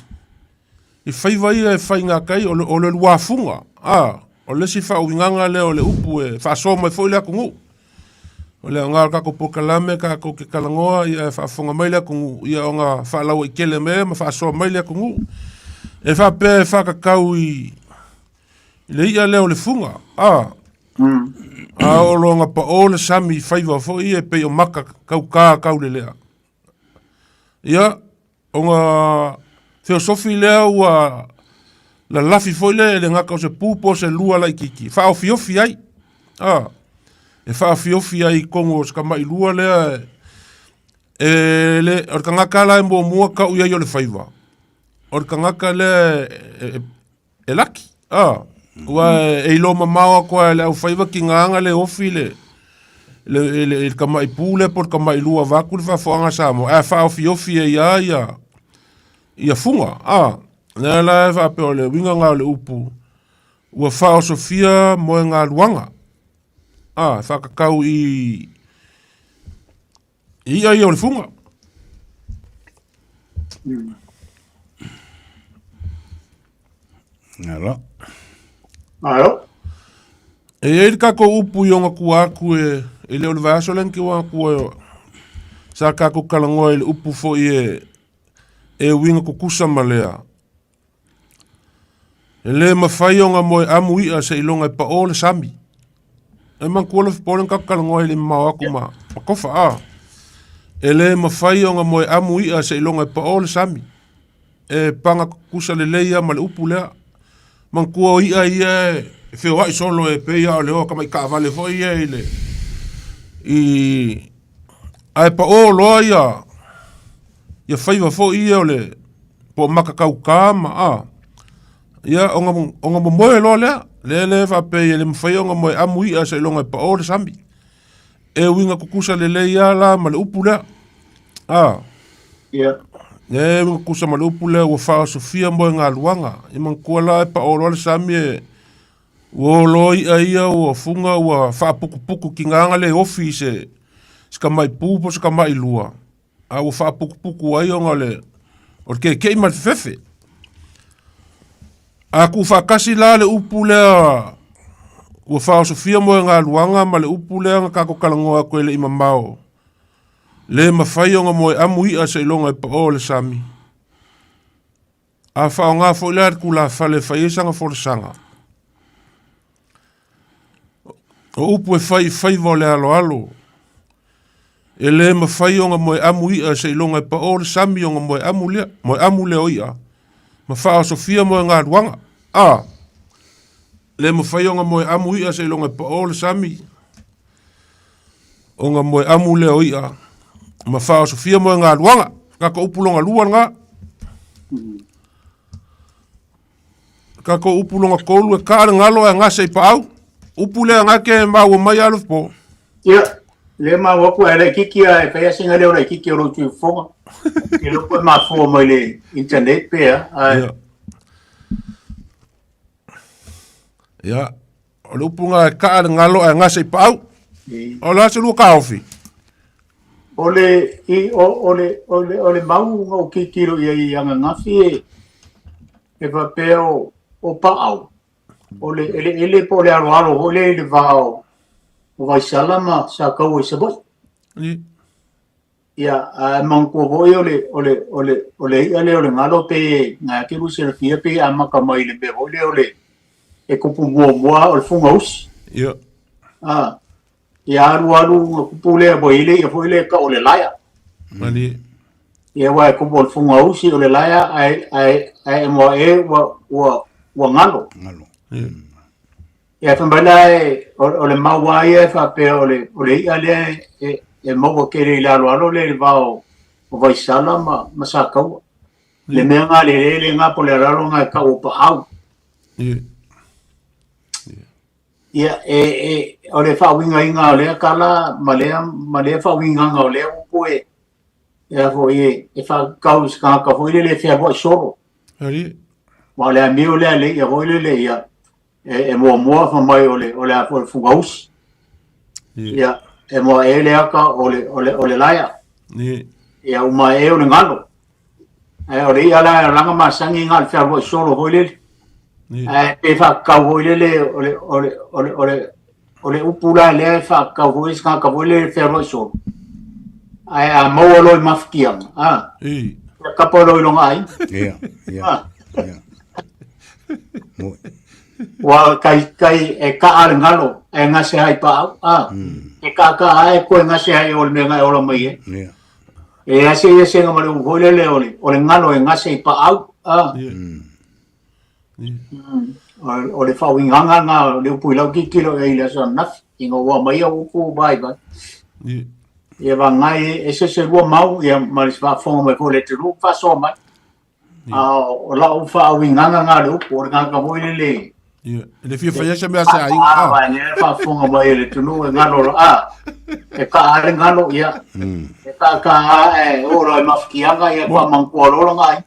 i faiva ia e faigakai o le, o le luafuga a o le isi faauigaga lea o le upu e faasoa mai foi le atunuu. O le aoga o le tatou polokalame tatou te talanoa ia e faafofoga mai le atunuu ia ona faalauaitele mai ma faasoa mai le atunuu. E faapea e faatatau i le i'a lea o le fuga a a oo loa ina pao le sami i faiva foi ia e pei o maka taukā taulelea. Ia ona feosofi lea ua lalafi foi lea e le gata o se pu po o se lua laitiiti e faaofiofi ai. A, e faaofiofi ai i totonu o se tama'i lua lea e le, o le tagata la e muamua tau i ai o le faiva, o le tagata lea e laki. A, ua e iloa mamao atu lava e le aufaiva tigaga le ofi le le, le, le tama'i pu lea po o le tama'i lua vaeatu le faafofoga a Samoa, ae faaofiofi ai lava ia, ia fuga. A, lea la e faapea o le uiga lena o le upu, ua faaosofia moegaluaga. A, e faatatau i i'a ia o le fuga. Alo. Alo. E i ai le tatou upu i ona tua atu e, e le o le vaiaso lea na tua atu e, sa tatou talanoa i le upu foi e, e uiga tutusa ma lea. E le mafai ona moe amu i'a seiloga e pa'o le sami. E manatua le football na tatou talanoa ai le mamao atu ma, ma Tofa a. E le mafai ona moe amu i'a seiloga e pa'o le sami. E paga tutusa lelei lava ma le upu lea. Manatua o i'a ia e feoai solo e pei lava o le o a tamai taavale foi ia i le i ae pa'o loa ia ia faiva foi ia o le po o maka taukā ma a ia ona ona momoe loa lea lea lea faapea e le mafai ona moe amu i'a seiloga e pa'o le sami. E uiga tutusa lelei lava la ma le upu lea. A. Ia. E uiga tutusa ma le upu lea ua faaosofia moegaluaga. Ia manatua la e pa'o loa le sami e ua o loa i'a ia ua fuga ua faaputuputu tigaga le ofi i se se tama'i pu po o se tama'i lua a ua faaputuputu ai ona o le o le keke'i ma le fefefe. A tuufaatasi la le upu lea ua faaosofia moegaluaga ma le upu lea na tatou talanoa atu e le i mamao, le mafai ona moe amu i'a seiloga e pa'o le sami. A faaaoga foi la le tulafale e fai ai sana folasaga. O upu e fai i faiva o le aloalo, e le mafai ona moe amu i'a seiloga e pa'o le sami ona moe amu lea, moe amu lea o i'a, ma faaosofia moegaluaga. A, le mafai ona moe amu i'a seiloga e pa'o le sami ona moe amu lea o i'a, ma faaosofia moegaluaga. Tatou upu lona lua lena. Tatou upu lona tolu e kaa le galo ae gase i paau. Upu lea na ke maua mai alofi po. Ia, le maua atu ae laitiiti lava e fai lava sina leo laitiiti o lou tuifofoga. E le o toe mafua mai le internet pe a, ae Ia. Ia, o le upu na e kaa le galo ae gase i paau. O le a se lua taofi? O le, i, o, o le, o le, o le mau na ou tilotilo i ai i ananafi e, e faapea o, o paau, o le eleele po o le aloalo foi lea i le va o, o Vaisala ma Sataua i Savaii. Ia, ae manatua foi o le, o le, o le, o le i'a lea o le galo pei e, na te lua silafia pei e amata mai i le mea foi lea o le, e tupu muamua o le fugausi. Ia. A, ia alu alu na tupu lea ua i ai le i'a foi lea e tau o le laea. Malie. Ia aua e tupu o le fugausi o le laea ae, ae, ae ua e ua, ua, ua galo. Galo. Ia. Ia fai mai la e, o, o le mau lava ia e faapea o le, o le i'a lea e, e maua tele i le aloalo lea i le va o, o Vaisala ma, ma Sakaua. Le mea ngā le lele ngā po le alalo ngā e kau o paau. Ia, e, e, o le faauigaina o lea tala ma lea, ma lea faauigaga o lea upu e, e a foi e, e faakau i se tagata foi lele e fealuai solo. Ali. Ma o le amio lea le ia foi lele ia, e, e muamua fa mai o le, o le a foi fugausi. Ia, e moa e le aka o le, o le, o le laea. Ia, uma e o le galo. Ae o le i'a la e laga masani na o le fealuai solo foi lele. Ae pe faatatau foi lele o le o le o le o le o le upu la lea e faatatau foi se tagata foi lele e fealuai solo. Ae a maua loa i mafatiaga, a, ia kapa loa i lona aiga. Ia, ia, ia. Moi. Ua kai kai e kaa le galo e gase ai paau, a. E kaa kaa e koe gase ai o le mea na e ola mai ai. Ia. E ase ia sega ma le upu foi lele o le, o le galo e gase i paau. A. O le faauigaga na o le upu i lau tilotilo i ai i le aso ananafi, ina ua aumai au upu vaivai. Ia vagai e ese se lua mau ia ma le faafofoga mai foi o le atunuu ma faasoa mai. A o lau faauigaga na o le upu, o le tagata foi lele Ia, e le fia fai ai se mea a se aiga. A, vai, ne faafofoga mai e le atunuu e galo a, e kaa le galo, ia. E kaa kaa e oo loa i mafatiaga, ia faamagatoa loa lona aiga.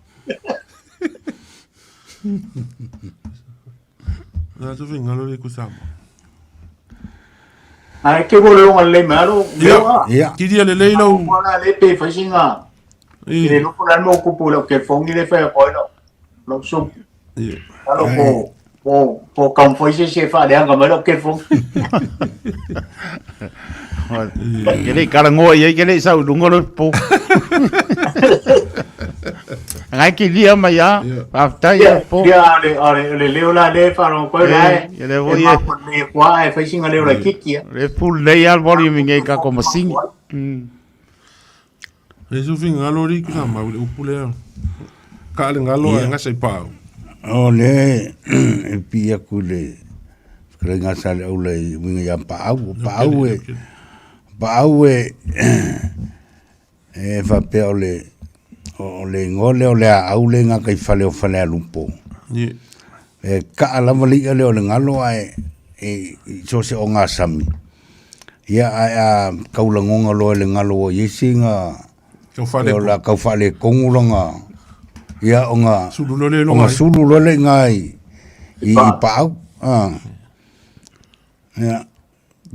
Na tu fingalo le kusama. Ae ke wo le onga lelei mai alo, Ia. leo a. Ia. Kiria le lei lau. Wala le pe fai singa. I. Le loko la mo kupu le ke fongi le fai ko lo. Lo su. Ia. Alo po po po kam fai se se fa le anga mai lo ke fongi. Ke le karangoa i ai, ke le sau lunga lo po. Ngai ki lia mai a, whaftai Ia a po. ia ale ale le leo la le fa ro ko la. Ia le voi E e. ma ko le kwa e fai singa leo la kiki. Le full lei al volume ngai ka ko masingi. E su fingalo le kusama le upu lea. Ka le ngalo e ngasa i pau. O le e pi aku le fetalaiga sa le aula i uiga ia Paau. O Paau e Paau e e faapea o le o le igoa lea o le aau le gata i fale o Falealupo. E kaa lava le i'a lea o le galo ae e i so o se ogasami. Ia ae a taulagoga loa e le galo ua i ai sina Tau o la tau faaletonu lona ia ona Sulu loa le ona sulu loa le iga i i paau. Ia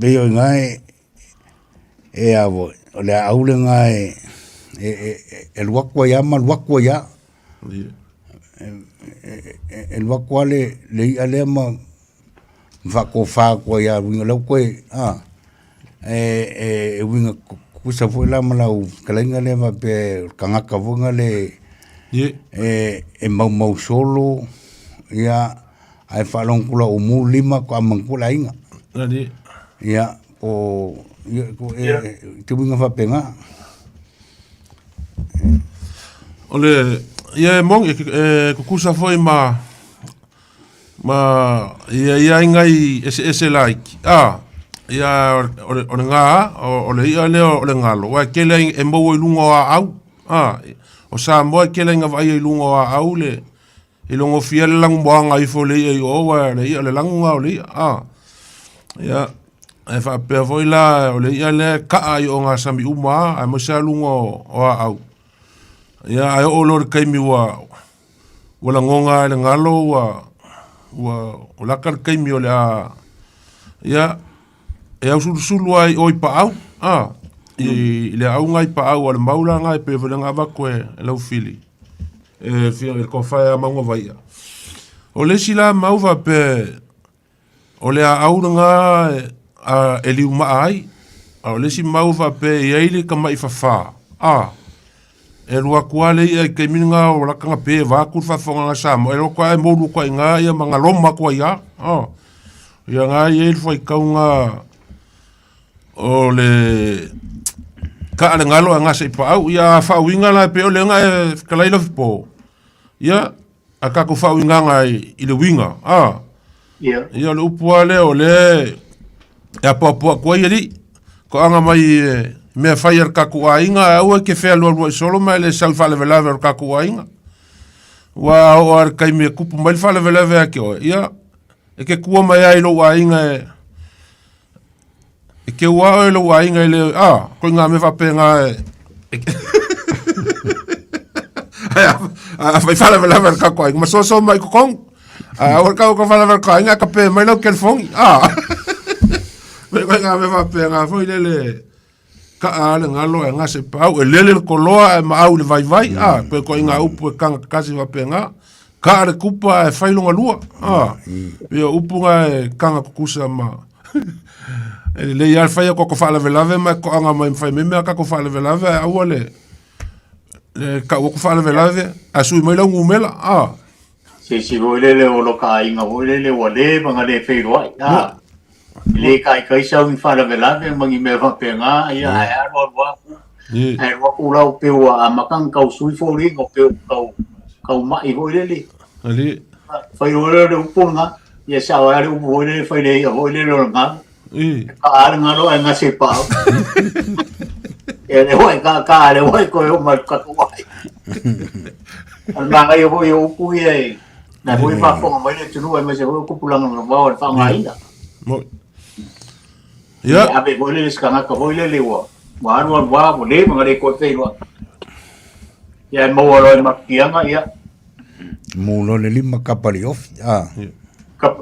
pei o iga e e a foi o le aau lena e e e alu atu ai lava ma alu atu ai lava. E alu atu lava le le i'a lea ma faatofa atu ai lava uiga o lea ua toe e uiga tutusa foi la ma lau fetalaiga lea faapea o le tagata foi lena le e maumau solo ia ae faalogo atu loa ua mu le lima faatoa manatua le aiga. Ia po ia te uiga faapena. O le ia e moni e tutusa foi ma ma ia ia aiga i eseese laiti a ia o le o le ga o le i'a lea o le galo aua e tele ai e maua i luga o aau a o Samoa e tele ai ina vaaia i luga o aau le e logofia le lanumoaga ifo o le i'a i o aua le i'a o le lanu lena o le i'a a ia ae faapea foi la o le i'a lea e kaa i ogasami uma lava aemaise lava luga o aau ia ae oo loa i le taimi ua ua lagoga e le galo ua ua o laka le taimi o le a ia e ausulusulu lava i o i paau a i le auga i paau a le mau la lena e pei foi ona avatu e lau fili e fia le tofa ia mauga vaia. O le isi la mau faapea o le aau lena e liumaa ai, a o le isi mau faapea e i ai le tama'i fafā, a, e alu atu lava le i'a i le taimi lena o lata ona pe vaeatu le faafofogaaga a Samoa, e alu atu lava ae moulu atu lava i ina ia ma galoma atu ai lava, a. Ia lena e i ai le faitauga o le kaa le galo ae gase i paau. Ia a faauiga la e pei o le aga e fetalai Lofipo, ia a tatou faauigaga i le uiga, a. Ia. Ia o le upu lava lea o lea e apoapo atu ai alii, toaga mai e mea fai a le kakou aiga ae aua e te fealualuai solo ma e le sau i faalavelave o le kakou aiga. Ua oo lava i le taimi e tupu mai le faalavelave ia te oe, ia, e te tua mai lava i lou aiga e, e keu lava oe i lou aiga e le, a, ituaiga mea faapena e, ae afai faalavelave a le tatou aiga, ma soso mai i totonu. Ae aua le tau faalavelave a le tatou aiga ae tape mai lau telefoni, a. Ituaiga mea faapena foi lele, kaa lava le galo ae gase i paau, e lele le koloa ae maau i le vaivai, a, pei o ituaiga upu e tagatasi faapena. Kaa le kupa ae fai lona lua, a, pei o upu na e taga tutusa ma e lelei lava le fai atu o tatou faalavelave ma e toaga mai ma fai mai mea tatou faalavelave ae aua le le tau atu faalavelave ae sui mai lau numera, a. Se isi foi lele o lo ka aiga foi lele ua leva ona le feiloai, a. E le taitai sau ni faalavelave ma ni mea faapena, ia ae alu alu aku, ae alu aku la ua pei ua amata ona tau sui foliga, pei ua tau tau mai foi lele. Ali. Fai loa lea o le upu lena, ia sao ai le upu foi lele fai le i'a foi lele o le galo. E kaa le galo ae gase i paau. Ia le hoi ka ka le hoi koe o mai ka kuai. O le manaia foi o upu ia e na foi faafofoga mai le atunuu aemaise foi o tupulaga mamao o le faaaogaina. Moi. Ia ave foi lele se tagata foi lele ua ua alu alu lava ua leva ona le toe feiloai. Ia e maua loa i matutiaga ia. Mu loa le lima kapa le ofi. Ah.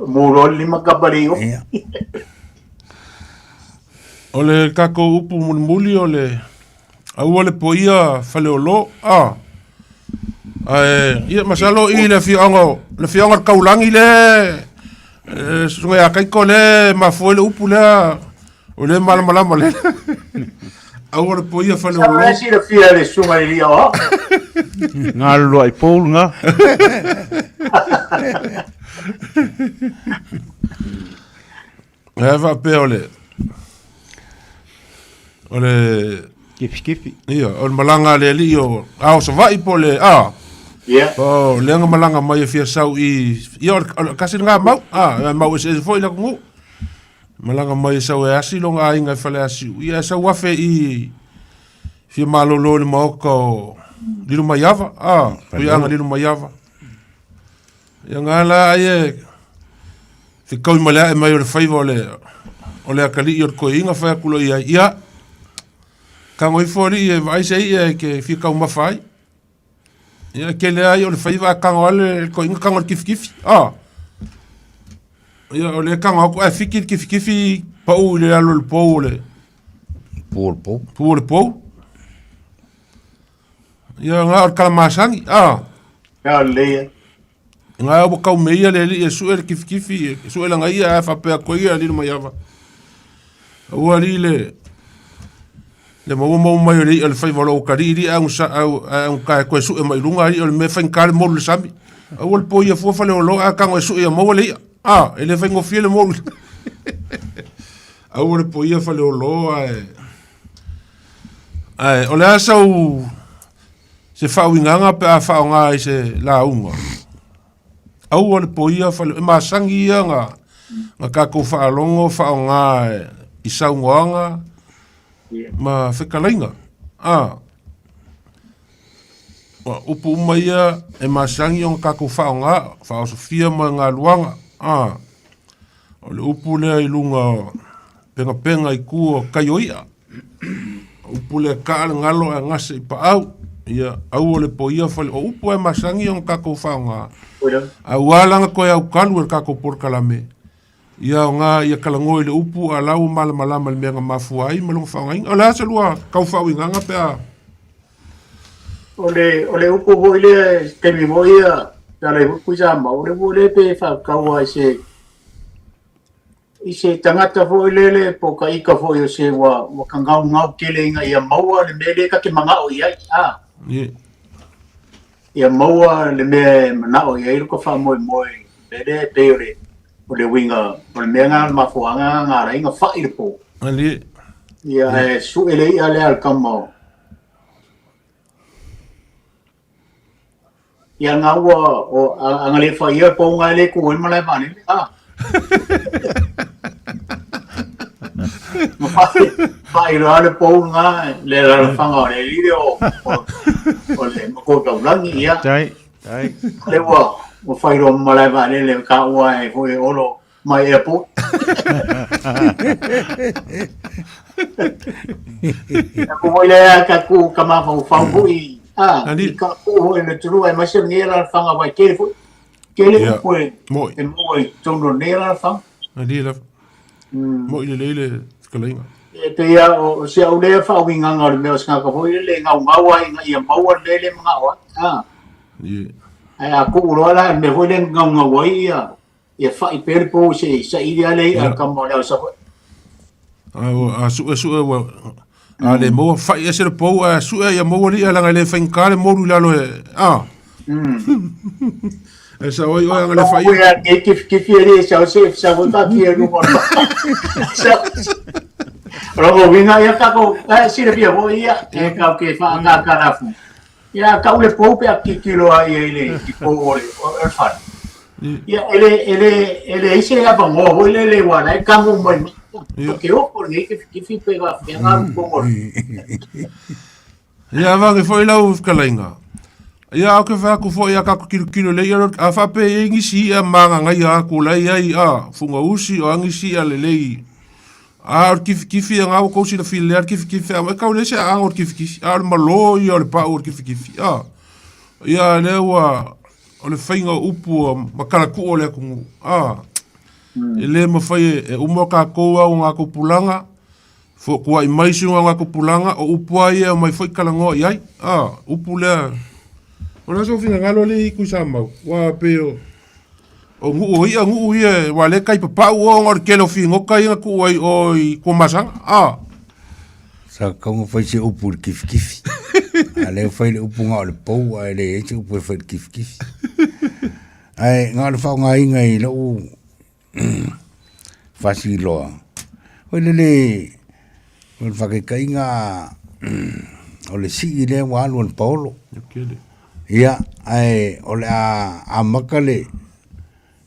Mu loa le lima kapa le ofi. Ia. O le tatou upu mulimuli o le aua le poia Faleolo a ae ia masalo i le afioaga o le afioaga o le Taulagi le susuga ia Kaiko le mafua ai le upu lea o le malamalama le aua le poia Faleolo. Sa silafia le susuga i le aoao. Galulua i pou lena. Ae faapea o le o le Kifikifi. Ia, o le malaga a le alii o ao Savaii po o le a. Ia. O lea na malaga mai e fia sau i ia o le tasi lena mau, a e mau eseese foi le atunuu. Malaga mai e sau e asi lona aiga i Faleasiu. Ia e sau afe i fia malolo i le maota o Lilomaiava, a, Tuiaga Lilomaiava. Ia nga la ai e fekaui ma le ae mai o le faiva o le o le atalii o le toeaina fai atu loa i ai, ia, tago ifo alii e vaai se i'a e te fia taumafa ai. Ia, e tele lava ia o le faiva ae tago lava le toeaina tago i le kifikifi, a. Ia, o lea e tago atu ae fiki le kifikifi pau i le lalo o le pou o le Pu o le pou. pu o le pou. Ia, nga o le kalamasani, a. Ia lelei ai. Nga ua kau me ia le alii e sue le kifikifi, e sue lana ia ae faapea atu ai ia Lilomaiava. Aua alii le le maua maua mai o le i'a o le faiva o lou atalii alii ae agusa ae aguta e toe sue mai i luga alii o le mea e faigata le molu i le sami. Aua le poia fua Faleolo ae tago e sue ia maua le i'a. A, e le faigofie le molu. Aua le poia Faleolo ae ae o le a sau se faauigaga pe a faaaoga i se lauga. Aua le poia fale, e masani ia na, na tatou faalogo faaaoga i saunoaga ma fetalaiga. A, upu uma ia e masani ona tatou faaaoga, faaosofia ma galuaga. A, o le upu lea i luga o pegapega i tua o tai o i'a. O upu lea kaa le galo ae gase i paau. Ia, aua le poia fale. O upu e masani ona tatou faaaoga. Aua la na toe aukalu e le tatou polokalame. Ia aoga ia talanoa i le upu a la ua malamalama i le mea na mafua ai ma lona faaaogaina. O le a se lua tau faauigaga pe a... O le, o le upu foi lea, i se taimi foi ia, pe ala ai foi Tuisamau, o le upu lea pe faatatau lava i se, i se tagata foi lele po o ka ika foi o se ua, ua kagaugau tele ina ia maua le mea lea ta te manao i ai, a. Yeah. Ia maua le mea e manao i ai lo ka faamoemoe, le mea lea e pei o le, o le uiga, o le mea lena o le mafuaaga lena na ala ai ona fai le pou. Alie. Ia, ae sue le i'a lea a le tama o, Ia nga ua o a nga le fai ia pou nga le ku ai malae vaalele. Ah. Ma Faailoa le pou lena le alaalafaga o le alii lea o le matua taulagi, ia. Tai, tai. Lea ua faailoa ma malae vaalele taua ai foi e Olo mai airport. Aku foi lea ka ku ka mafaufau foi a i ka ku foi le atunuu aemaise lenei alaalafaga aua e tele foi tele upu e e maua i totonu o lenei alaalafaga. Ali lava. Mo'i lelei le fetalaiga. E pei lava o si au lea faauigaga o le mea o se tagata foi lele e gaugau lava ina ia maua le mea lea e manao ai. A. Ae a tuu loa la i le mea foi lea e gaugau ai ia ia fa'i pea le pou se i saili lava le i'a a le tama o le ao Savaii. A su'esu'e ua a le maua fa'i ese le pou ae su'e ia maua le i'a leaga e le faigata le molu i lalo e a. E sao ai oe aga le fa'i. Ia e kifikifi e le sau se sau foi faafia i luga o le O lona uiga ia tatou e silafia foi ia e tatou te faakakalafu. Ia tau le pou pe a tilotilo lava i ai i le pou o le fale. Ia e le e le e leai se avanoa foi lele aua o la e tago mai ma te ofo lenei kifikifi pe faapefea ona alu i totonu o le. Ia avane foi lau fetalaiga. Ia ou te fai atu foi a tatou tilotilo lelei ia a faapea e i ai nisi i'a magagaia atu la e i ai a fugausi o a nisi i'a lelei. A o le kifikifi ia na ua tou silafia lelei a le kifikifi a e tau leai se aano o le kifikifi a o le malo ia o le pau o le kifikifi a. Ia lea ua o le faiga o upu ma talatuu o le atunuu a. E le mafai e uma tatou au o tupulaga Fotuai mai si o tupulaga, o upu lava ia e omai foi talanoa i ai. A, upu lea, o le a sou finagalo alii Tuisamau, aua pei o, o nuu o i'a, nuu ia, aua o lea e tai papau oe ona o le tele o figota ia na tuu ai i o i Tuamasaga. A. Sa tatau ona fai se upu i le kifikifi. A o lea ua fai le upu na o le pou ae leai se upu e fai i le kifikifi. Ae na o le faaaogaina i lou fasiloa, foi lele o le faataitaiga o le sii lea ua alu e le paolo. Ia, ae o le a amata le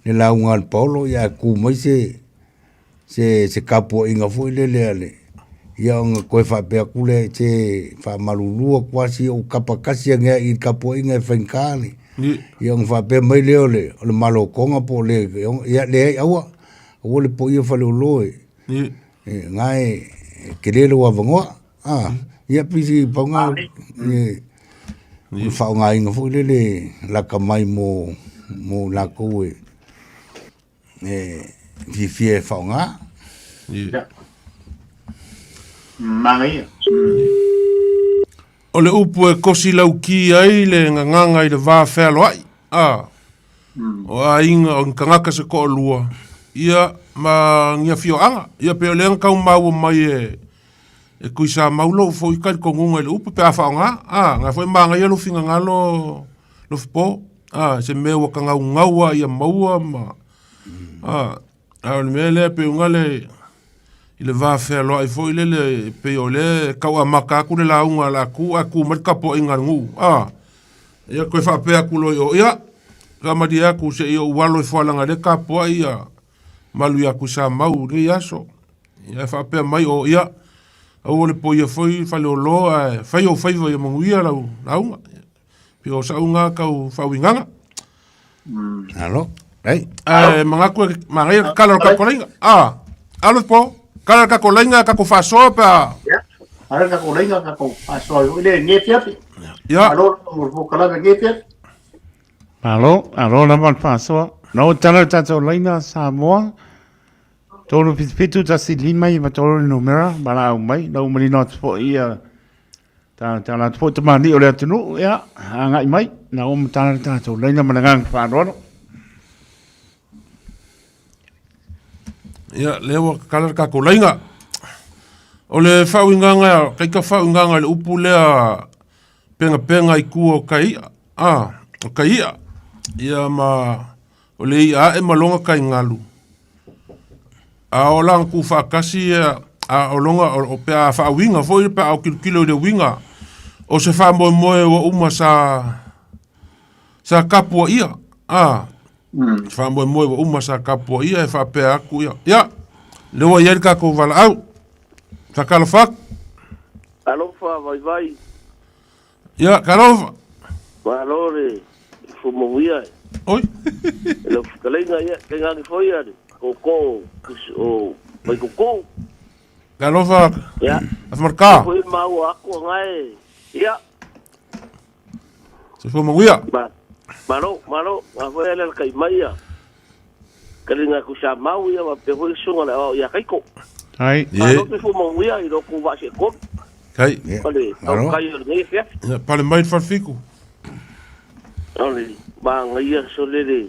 lauga a le paolo ae tu mai se se tapuaiga foi lele a le, ia ona toe faapea atu lea, se faamalulu atu lava se i ou tapa tasi ane lava i le tapuaiga e faigata le Ia ona faapea mai lea o le, o le malotoga po o le, ia leai aua, aua le poia faleolo e, e na e, e tele lou avanoa. Ah, ia pisi pauga e, o le faaaogaina foi lele lata mai mo, mo latou e, e fiafia e faaaoga. Ia. Manaia. O le upu e kosi lauki ai le gagaga i le va fealoai, a, o aiga o ni tagata se toalua, ia, ma ni afioaga. Ia pei o lea na tau maua mai e, e Tuisamau lou foi talitonuga i le upu pe a faaaoga, a, na foi manaia lou finagalo Lofipo, a, se mea ua tagaugau lava ia maua ma, a, a o le mea lea pei ona le, i le va fealoai foi lele e pei o lea e tau amata atu le lauga a le atu ae tu mai le tapuaiga a le nuu, a, ia toe faapea atu loa i o, ia, faamalie atu se i ou alo ifo lea e tapuai ia malu ia Tuisamau i lenei aso. Ia faapea mai o, ia, aua le poia foi Faleolo ae fai ou faiva ia manuia lau lauga. Pei o sa'u na tau faauigaga. Alo, ei. Ae manatu e manaia le kala o le kako laina. Ah, alo po, kala le kako laina kako faasoa pe a. Ia, ala le kako laina kako faasoa i le nge fiafi. Ia. Alo mo le polokalame nge fiafi. Malo, alo lava le faasoa. Na o tala le tatou laina Samoa. 377 15 93 le numera, valaau mai. Na ua manino atu foi ia Ta ta la foi tamani o le atunuu, ia, agai mai, na o matala le tatou laina ma le agaga faaaloalo. Ia, lea ua kala le tatou laina. O le faauigaga, kaita faauigaga i le upu lea pengapenga i tua o tai i'a, a, o tai i'a. Ia ma o le i'a ae ma lona tai galu. A o la tuufaatasi ia, a o lona, o pe a faauiga foi pe a ou tilotilo i le uiga o se faamoemoe ua uma sa sa tapuaia, a, faamoemoe ua uma sa tapuaia e faapea atu ia, ia, lea ua i ai le tatou valaau. Faatalofa atu. Alofa vaivai. Ia, talofa. Malo le fumamuia e. Oi. E lau fetalaiga, ia, tainane foi ia le tootoo o Vaitootoo. Talofa. Ia. Afamarika. Foi maua aku agae. Ia. Soifua manuia. Ma, malo, malo, a foi ale kai mai ia. Kalinga ku sa mau ia wa pe foi sunga le o ia kaiko. Ai. Malo te fu manuia i roku va se ko. Kai. Pale, Malo. kai o le fia. Ia, pale mai le falefiku. Ole, ma ngaia so le le.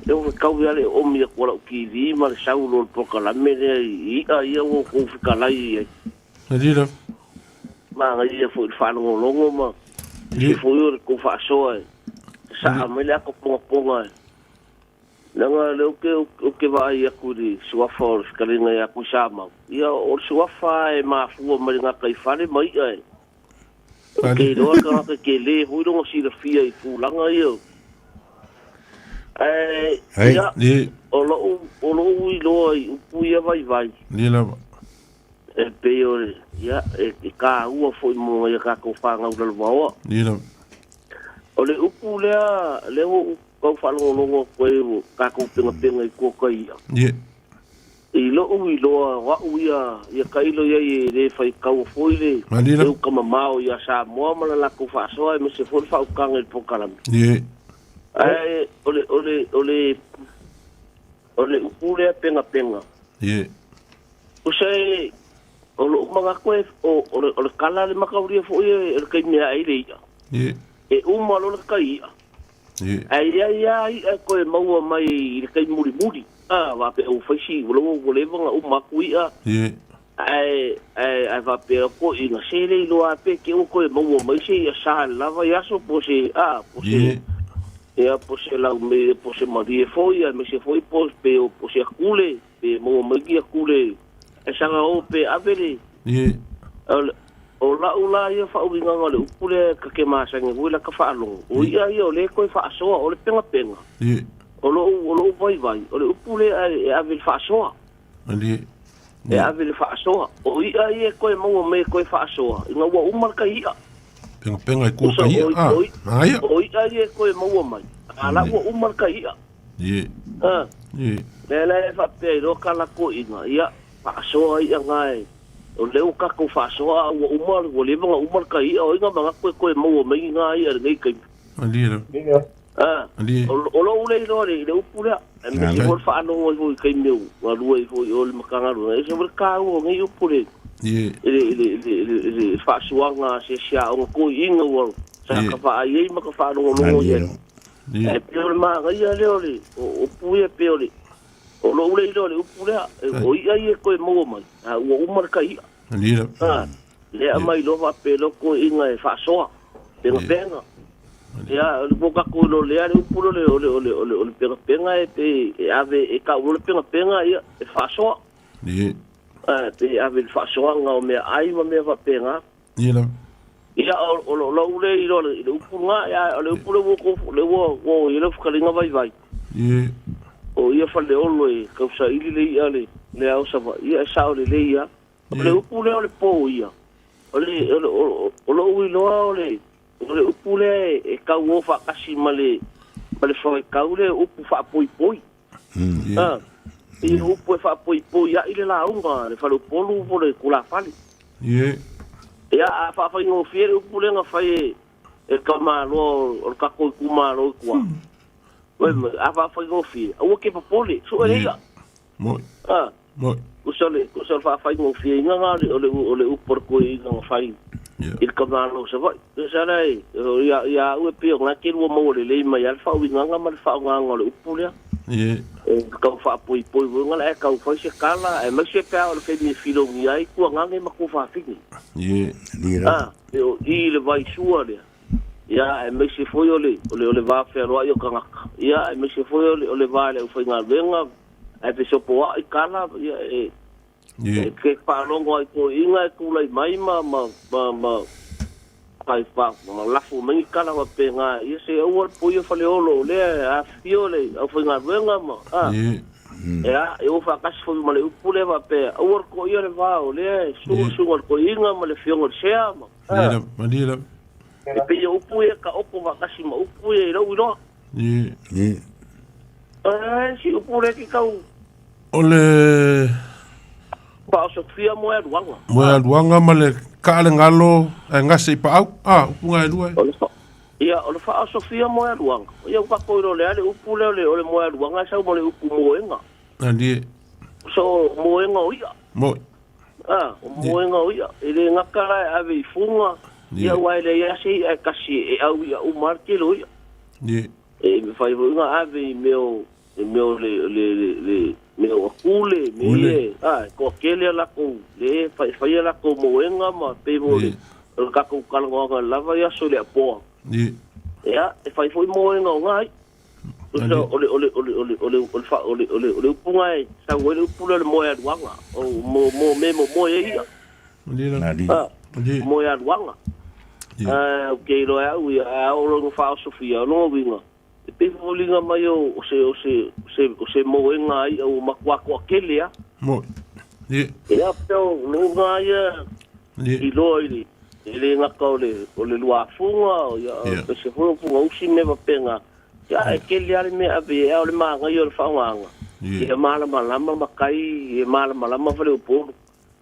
Le o kau ia le omi a kua lau TV ma le sau lo le pokalame le i a ia o kou fikalai ai. Na lila. Ma ngaia foi le faalogologo ma Ie. se foi o le kou faasoa e. Saa mai le ako pongaponga e. Leaga le o ke o ke vaai aku i le suafa o le fetalaiga ia Kuisamau. Ia o le suafa e mafua mai le gataifale ma i'a e. O Pale. ke iloa le tagata ke lē foi lona silafia i tulaga ia. Ae Hei. ia Ie. o lo'u o lo'u iloa i upu ia vaivai. Ie lava. E pei o le ia e, e kāua foi mo ia tatou fanau lalovaoa. Ie lava. O le upu lea lea ua ou tau faalogologo atu ai ua tatou pengapenga i tua kai ia. Ie. I lo'u iloa o a'u ia ia tailo i ai e lē faitaua foi le Malie le lava. uka mamao iā Samoa ma le latou faasoa aemaise foi le faautaga i le polokalame. Ie. Ae o le o le o le o le upu lea pengapenga. Ie. Usa e o lo'u manatu e o o le o le kala le makaulia foi e le taimi ae ai le i'a. Ie. E uma loa le kai i'a. Ie. Ae iai lava i'a e toe maua mai i le taimi mulimuli. A, faapea ua fai si, ua ua leva ona uma atu i'a, Ie. ae, ae, ae faapea toeaiina, se le iloa lava pe te ua toe maua mai se i'a sa i le lava i aso po o se, a, po o se, Ie. ia, po o se laume, po o se malie foi, aemaise foi po, pe, po o se akule, pe maua mai ni akule, ae saga o pe ave le, Ie. O, le- o lau la ia faauigaga o le upu lea ta te masani foi la ka faalogo. O i'a ia o lea e toe faasoa, o le pengapenga. Ie. O lo'u, o lo'u vaivai, o le upu lea e ave i le faasoa. Malie. E ave i le faasoa. O i'a ia e toe maua mai e toe faasoa, ina ua uma le tai i'a. Pengapenga i kua Usa, ka i'a. o, Ah, o, manaia. o i'a ia e toe maua mai. A la ua uma le tai i'a. Ie. Ah, Ie. lea la e faapea i loa kalakoiga, ia, faasoa i'a na e. O lea ua tatou faasoa a ua uma, ua leva ona uma le tai i'a, o ai na manatu e toe maua mai na i'a i lenei taimi. Malie lava. Ah, Malie. o, o lou le iloa le, i le upu lea. E me Malo. foi le faalogo ai foi i taimi o galue ai foi i o le Matagaluega. E ese foi le taua o nei upu le, Ie. i le, i le, i le, i le, i le faasuaga a se isi aoga toeaiina ua sa Ie. ka vaai ai ma ka faalogologo i Malie ai. lava. Ie. E pei o le manaia lea o le o upu ia pei o le o lou le iloa o le upu lea e, o i'a ia e toe maua mai a ua uma le tai i'a. Malie lava. A, lea aumai loa faapea loa toeaiga e faasoa pengapenga. Ia o le ua tatou iloa lea le upu lea o le o le o le o le pengapenga e pe e ave e tau loa le pengapenga ia e faasoa. Ie. A, pe ave i le faasoaga o meaai ma mea faapena. Ie lava. Ia o o lo lou le iloa le i le upu lena ia o le upu lea ua kou le ua ua i le fetalaiga vaivai. Ie. O ia faleolo e tausaili le i'a le le ao Savaii ia e sao lelei lava. O le Ie. upu lea o le po ia. O le o le o o lou iloa o le o le upu lea e, e tauō faatasi ma le ma le faitau le upu faapoipoi. Ie. Ah, i upu e faapoipoi ai le lauga le faleupolu po o le tulafale. Ie. Ia a faafaigofie le upu lea na fai e e le tamāloa o le tatou itumalo i tua. Oi mai, a faafaigofie, aua ke popole, sue le Ie. i'a. Moi. Ah, Moi. usa le usa le faafaigofieina na o le o le o le upu o le koeina na fai Ie. i le tamāloa o Savaii. Usa la e, o ia ia au e pei o ngā ke lua maua lelei mai a le faauigaga ma le faaaogaga o le upu lea. Ie. E tau faapoipoi foi nga la e tau fai se kala, aemaise pe a o le taimi e filogia ai tuagaga ma tuafafine. Ie. Malie lava. Ah, e o i le vaisua lea. Ia, aemaise foi o le o le o le va fealoai o tagata. Ia, aemaise foi o le o le va i le aufaigaluega, ae fesopoai kala, ia e Ie. e ke faalogo ai toeaiga e tulai mai ma ma ma ma fai fa ma lafo mai ni kala faapena. Ia se aua le poia faleolo o lea e afifio le aufaigaluega ma ah. Ie. Ia, e o faatasi foi ma le upu lea faapea, aua le toia le va o lea e susu le susuga o le toeaina ma le afioga o le sea ma, Malie lava, malie lava. E pei o upu ia e taoto faatasi ma upu ia i lou iloa. Ie. Ie. Ae si upu lea ke tau. O le. Faaosofia moealuaga. Moealuaga ma le kaalegalo ae gase i paau. A, upu na e lua e. O le fa, ia, o le faaosofia moealuaga. Ia ua tatou iloa o le a le upu lea o le, o le moealuaga e sau ma le upu moega. Malie. So, moega o i'a. Moi. A, o moega o i'a. E le gata la e ave i fuga, ia aua e leai lava se i'a e tasi e au i'a uma lava le tele o i'a. Ie. E mafai foi ona ave i mea o i mea o le le le le mea o akule, mea ia e a e toatele a latou le e fai a latou moega ma pei foi o le o le tatou talanoaga lava i aso i le apoa. Ie. Ia, e fai foi moega o na i'a. Tusa o le o le o le o le o le o le fa o le o le o le upu na e sau ai le upu lea o le moealuaga o mo mo me momoe ai i'a. A, moealuaga. A, ou te iloa e au ia, a oo loa ina faaosofia, o lona uiga, e pei e foliga mai o o se o se o se o se moega a i'a ua matua toatele a. Ia, pei o lona ia iloa i le E le gata o le, o le luafuga, o ia, o se foi o fugausi mea faapena. Ia, e tele lava le mea ave i ai, a o le manaia o le faaaogaina, ia malamalama matai, ia malamalama faleupolu.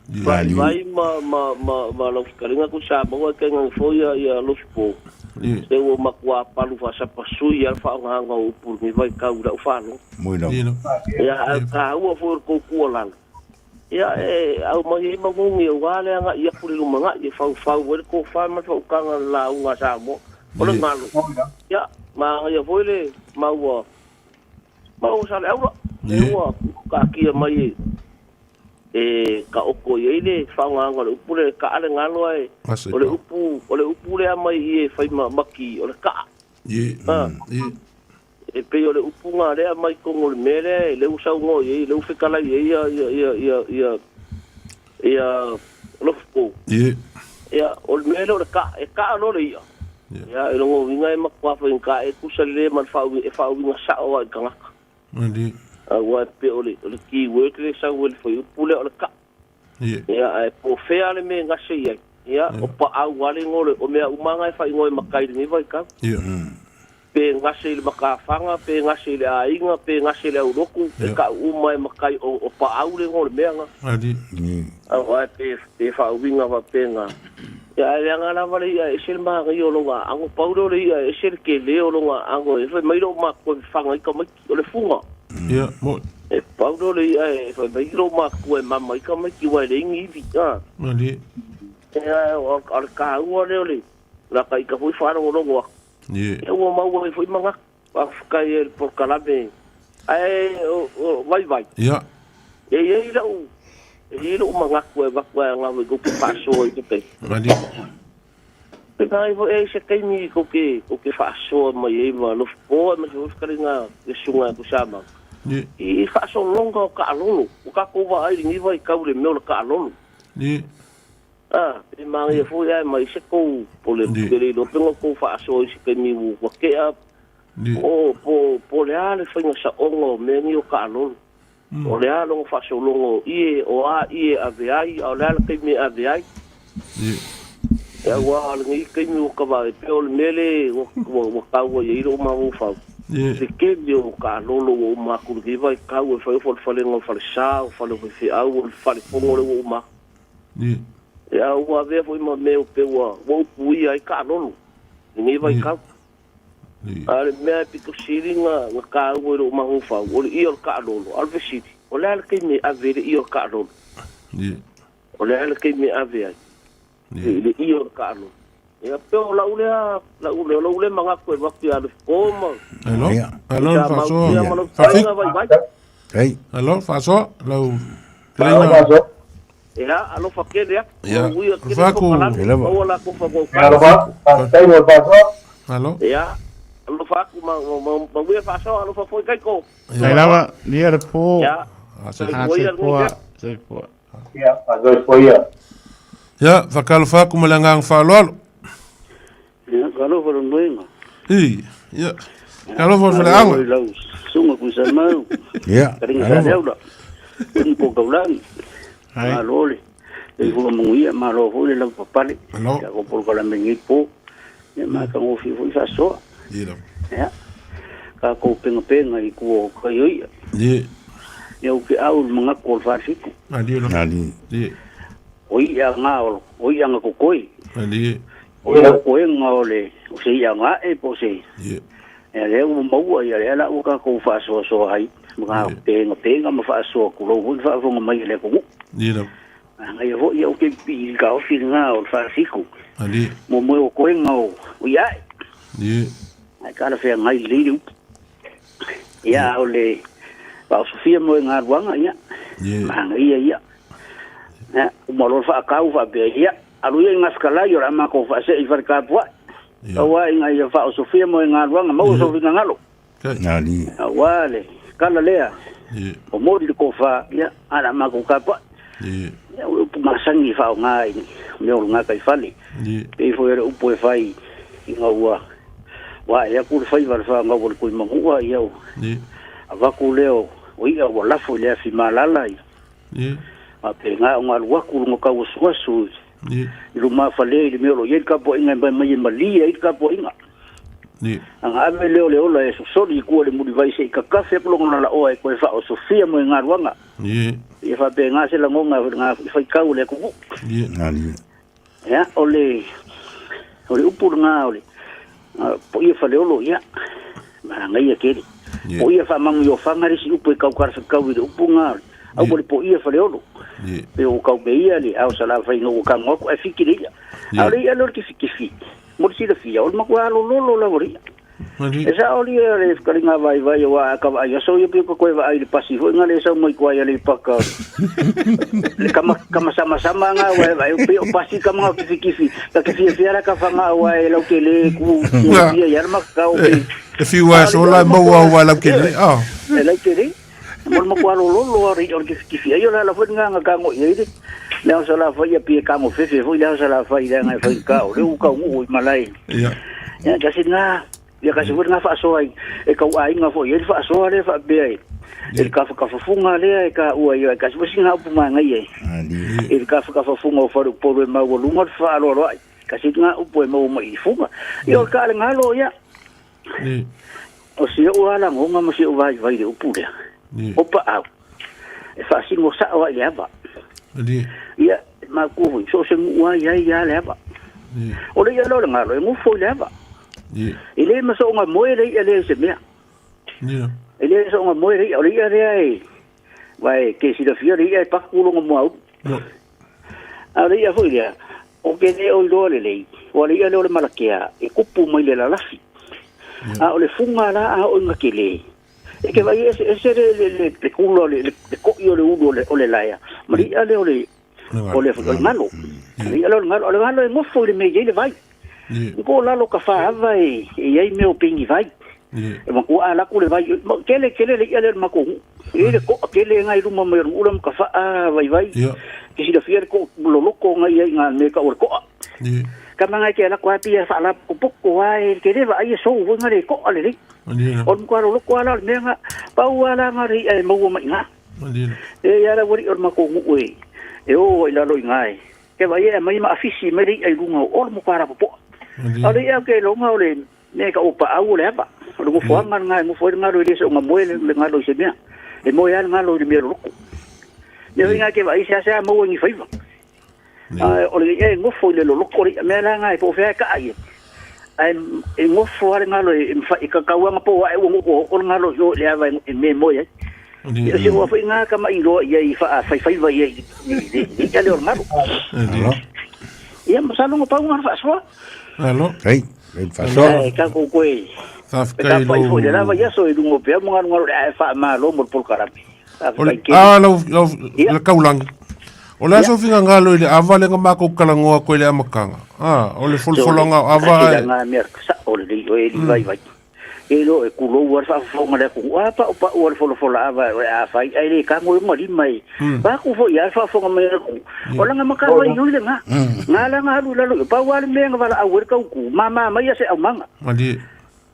Vaivai ma, ma, ma, ma lau fetalaiga Tuisamau ae tainane foi ia, ia Lofipo, se ua matua palu faasapasui lava le faaaogaina o upu i lenei vaitau i lau faalogo. Ia, ae o le taua foi o le tou tuualalo, Ia, e aumai ai manogi aua le agai atu i le lumanai e faufau ai le tofa ma le faautaga i le lauga a Samoa. O le galo, ia, manaia foi le maua maua Saleaula, lea ua taatia mai e taoto i ai le faaaogaina o le upu lea, e taa le galo ae o le upu, o le upu lea aumai i i e fai ma maki, o le taa. E pei o le upu na lea aumai totonu o le mea lea, lea ua saunoa i ai, lea ua fetalai i ai ia, ia, ia, ia, ia, ia Lofipo. Ia, o le mea lea o le kaa, e kaa loa le i'a. Ia, i lona uiga e matua faigata e tusa lelei ma le faauiga, e faauiga sao lava i le tagata. Aua e pei o le, o le key word lea e sau ai le fuaiupu lea o le kaa. Ia, ae po o fea le mea e gase i ai. Ia, o paau lava le igoa o le, o mea uma lava na e faaigoa e matai i lenei vaitau. Pe gase i le matafaga, pe gase i le aiga, pe gase i le aulotu, e tau uma e matai o, o paau le igoa o le mea na. Aua pe, pe faauiga faapena. Ia, ae leaga lava le i'a e ese le manaia o lona aano. Pau lea o le i'a e ese le tele o lona aano. E fai mai lou matua e fafaga ai tamaiti, o le fuga. E pau lea o le i'a e fai mai lou matua e mama ai tamaiti aua e leai ni ivi. A. Ia, o le taua lea o le lata ita foi faalogologo atu. Ia ua maua ai foi manatu. Faafetai ai i le polokalame ae o vaivai. E i ai lau e i ai lou manatu e avatu ai agavaa i tou te faasoa i te taimi. Pe nai foi ai se taimi tou te tou te faasoa mai ai ma Lofipo aemaise foi fetalaiga le susuga ia Tuisamau i faasologa o taalolo. Ua tatou vaai i lenei vaitau i le mea o le taalolo. A, e manaia foi ae mai se tou po le ou te le iloa pe na outou faasoa i se taimi ua tea po po po le a le faiga saoga o mea nei o taalolo. O le a lona faasologa o ie, o a ie e ave ai, a o le a le taimi e ave ai. Aua o lenei taimi ua ta vaai pea o le mea lea ua taua i ai lou mafaufau, le tele o taalolo ua uma atu i lenei vaitau e fai o falefalega o falesa, o fale o faifeau, o le falefono lea ua uma atu. Ia, ua avea foi ma mea pei ua upuia ai taalolo i lenei vaitau. A o le mea e pito sili na taua i lou mafaufau, o le ia o le taalolo. A o le fesili, o le a le taimi e ave ai le ia o le taalolo? O le a le taimi e ave ai i le ia o le taalolo? Ia, pei o lau lea, lau lea, lou lea manatu e avatu ia Lefo ma Alo, alo, Sa faasoa. Mautia ma lau Faafik. faiga vaivai. Ei. Alo, faasoa, lau fetalaiga. Ia, alofa tele atu. Ia, Manuia tele alofa atu. polokalame. Ia lava. Maua la kofa mo Ia kala. alofa, faafetai mo le faasoa. Alo. Ia, alofa atu ma ma ma manuia faasoa, alofa foi Kaiko. Sai lava, lia le po. Ia, Ah, se- Ah, soifua ia soifua, lenei soifua. Ia, soifua ia. Ia, faatalofa atu ma le agaga faaaloalo. Ia, talofa le noega. I, ia. Talofa le faleaoga. Malo i lau susuga Tuisamau. Ia, Fetalaiga alofa. Saleaula. Uni po taulagi. Malo le soifua manuia, malo foi le lavapapale. Malo. Tatou polokalame i lenei po. Ia matagofie foi faasoa. Ia lava. Ia. Tatou pengapenga i tua o tai o ia. Ia. Ia ou te au i le manatu o le Falefitu. Malie lava. Ali. Ia. O ia nga o, o ia nga kokoi. Malie. O ia koenga o le o se ia nga e po se. Ia. Ia lea ua maua ia lea la ua tatou faasoasoa ai. Ma pengapenga ma faasoa kulou foi le faafofoga mai a le atunuu. Ia lava. Manaia foi ia ou te pipii i le taofi lena o le Falefitu. Malie. Momoe o koenga o ia ae. Ia. Ae talafeagai lelei le upu. Ia o le faaosofia mo e galuaga ia. Ia. Manaia ia. Ia, uma loa le faatau faapea ia, alu ia i Gasikalai o le a matou faasee i Falekapua'i. Ia. Aua ina ia faaosofia mo e galuaga maua sou finagalo. Kai. Ali. Aua le tala lea Ia. momoli le tofa, ia, a o le a matou tapuai. Ia. Ia, o le upu masani e faaaoga i mea o le gataifale. Ia. Pei foi o le upu e fai ina ua ua ae atu le faiva i le fanau a le Tuimanua, ia ua Ia. avatu lea o i'a ua lafo i le afi malala, ia. Ia. Faapena ona alu atu lona tauasuasu Ia. i lumafale i le mea o lo o i ai le tapuaiga e mai e malie ai le tapuaiga. Ia. Ana ave lea o le ola e sosoli i tua i le mulivai se i kakafe atu lona lalaoa e toe faaosofia mo e galuaga. Ia. Ia faapena se lagona i faitau o le atunuu. Ia. Ali. Ia, o le o le upu lena o le poia faleolo, ia, manaia tele. Ia. Poia faamanuiofaga le isi upu e tau talafekau i le upu lena, aua le poia faleolo. Ia. Pe ua tau meia le ao salafai ina ua tago atu ae fiki le ia. A o le ia lea o le kifikifi, mo le silafia, o le matua lololo lava o le ia. Malie. E sao lia le fetalaiga vaivai aua a ka vaai aso ia pei ka koe vaai i le pasi foi nga le sau mai koa ia le paka le kama kama sama sama nga wa vai pei o pasi kama nga kifi kifi ka ke fia fia la ka fanga wa e lau ke le ku ku fia ia ma ka o pe E fiu ai sola e maua au ai lau ke le. Ah. E lau ke le mo ma kwa lo lo ri o kifi kifi ai la la foi nga nga ka ngo ia ile le au sa la foi ia pie ka ngo fefe foi le au sa la foi le nga foi ka o le u ka ngu i malai Ia. Ia kasi nga, ia kasi foi nga faasoa i e kauaiga foi i ai le faasoa lea faapea e e le kafakafafuga lea e taua ia kasi foi sina upu manaia e i le kafakafafuga o faleupolu e maualuga le fefaaloaloai kasi nga upu e maua mai i fuga. Ia o le taalegalo ia. O si ou lava lagoga ma si ou vaivai i le upu lea. O paau e faasino sao ai i le ava. Ia, e makuo foi, so o se nuu lava i ai ia le ava. O le ia lea o le galo e gofo i le ava. E le masoga moe le ia lea i se mea. E le soga moe le ia, o le ia lea e, aua e ke silafia le ia e paku lona muaulu. A o le ia foi lea, o ke le o iloa lelei, ua le ia lea o le malakea e kupu mai le lalafi. A o le fuga la a oo ina tele, e ke vaai eseese le, le, le, le kula, le, le, le ko'i o le ulu o le, o le laea, ma le i'a lea o le, o le, o le galo. Le i'a lea o le galo, o le galo e nofo i le mea e i ai le vai. Po o lalo ka fāava e, e i ai mea o peni vai. E matua a laku le vai, ma tele tele le i'a lea o le matou nuu. E i ai le to'a tele ngai luma mai o le nuu lea ma ka faa vaivai. Ke silafia le to'a loloko ngai ai ngā mea kau o le to'a. Ka manga e te alako a pia whaalapokopoko a e te rewa ai e sou foi ngare ko'a lelei. O le matua loloko a la o le mea nga, pau a la ngare i'a e maua mai ngā. E ia la wari o le matou nuu e, e o ai lalo i ngā e. Ke vai e aumai ma afisi mai le i'a i luga o o le matua rapopo'a. A o le i'a ke longa o le mea ka o paau o le ava. O le nofoaga lena e nofo ai le galo e le soonga moe le galo i se mea. E moe lava le galo i le mea loloko. Mea foi ngā ke vaai seasea maua i ni faiva. A o le i'a e nofo i le loloko le i'a mea la ngā e po o fea e kaa ia. Ae e nofo lava le galo e e kakau lava po ae ua nofo o le galo i o i le ava e me moe ai. Ia se ua foi ngā kama'i loa ia i faafaifaiva ia i le i'a lea o le galo. Ia masalo na pau ngā faasoa. Alo. Hei, hei faasoa. Ae tatou koe Faafetai tapuai foi i le lou lava i aso i luga o peau ma galugalu ae faamalo mo le polokalame. O le Faafetai tele. a lau lau Ia. le kaulagi. O le Ia. aso finagalo i le ava lea na makou talanoa atu ai i le amataga. A, o le So, folofolaga o ava tasi ae la ngā mea sao lelei oe e vaivai. E iloa e kulou lava le faafofoga a le atunuu, a paupau lava le folafola ava e a fai ae le tago ai ma lima e paku foi lava le faafofoga mai a le atunuu. O lana matavaioi lena. Na ala na alu i lalo i o pau lava le mea na valaau ai le tautu, mama mai ia se aumaga. Malie.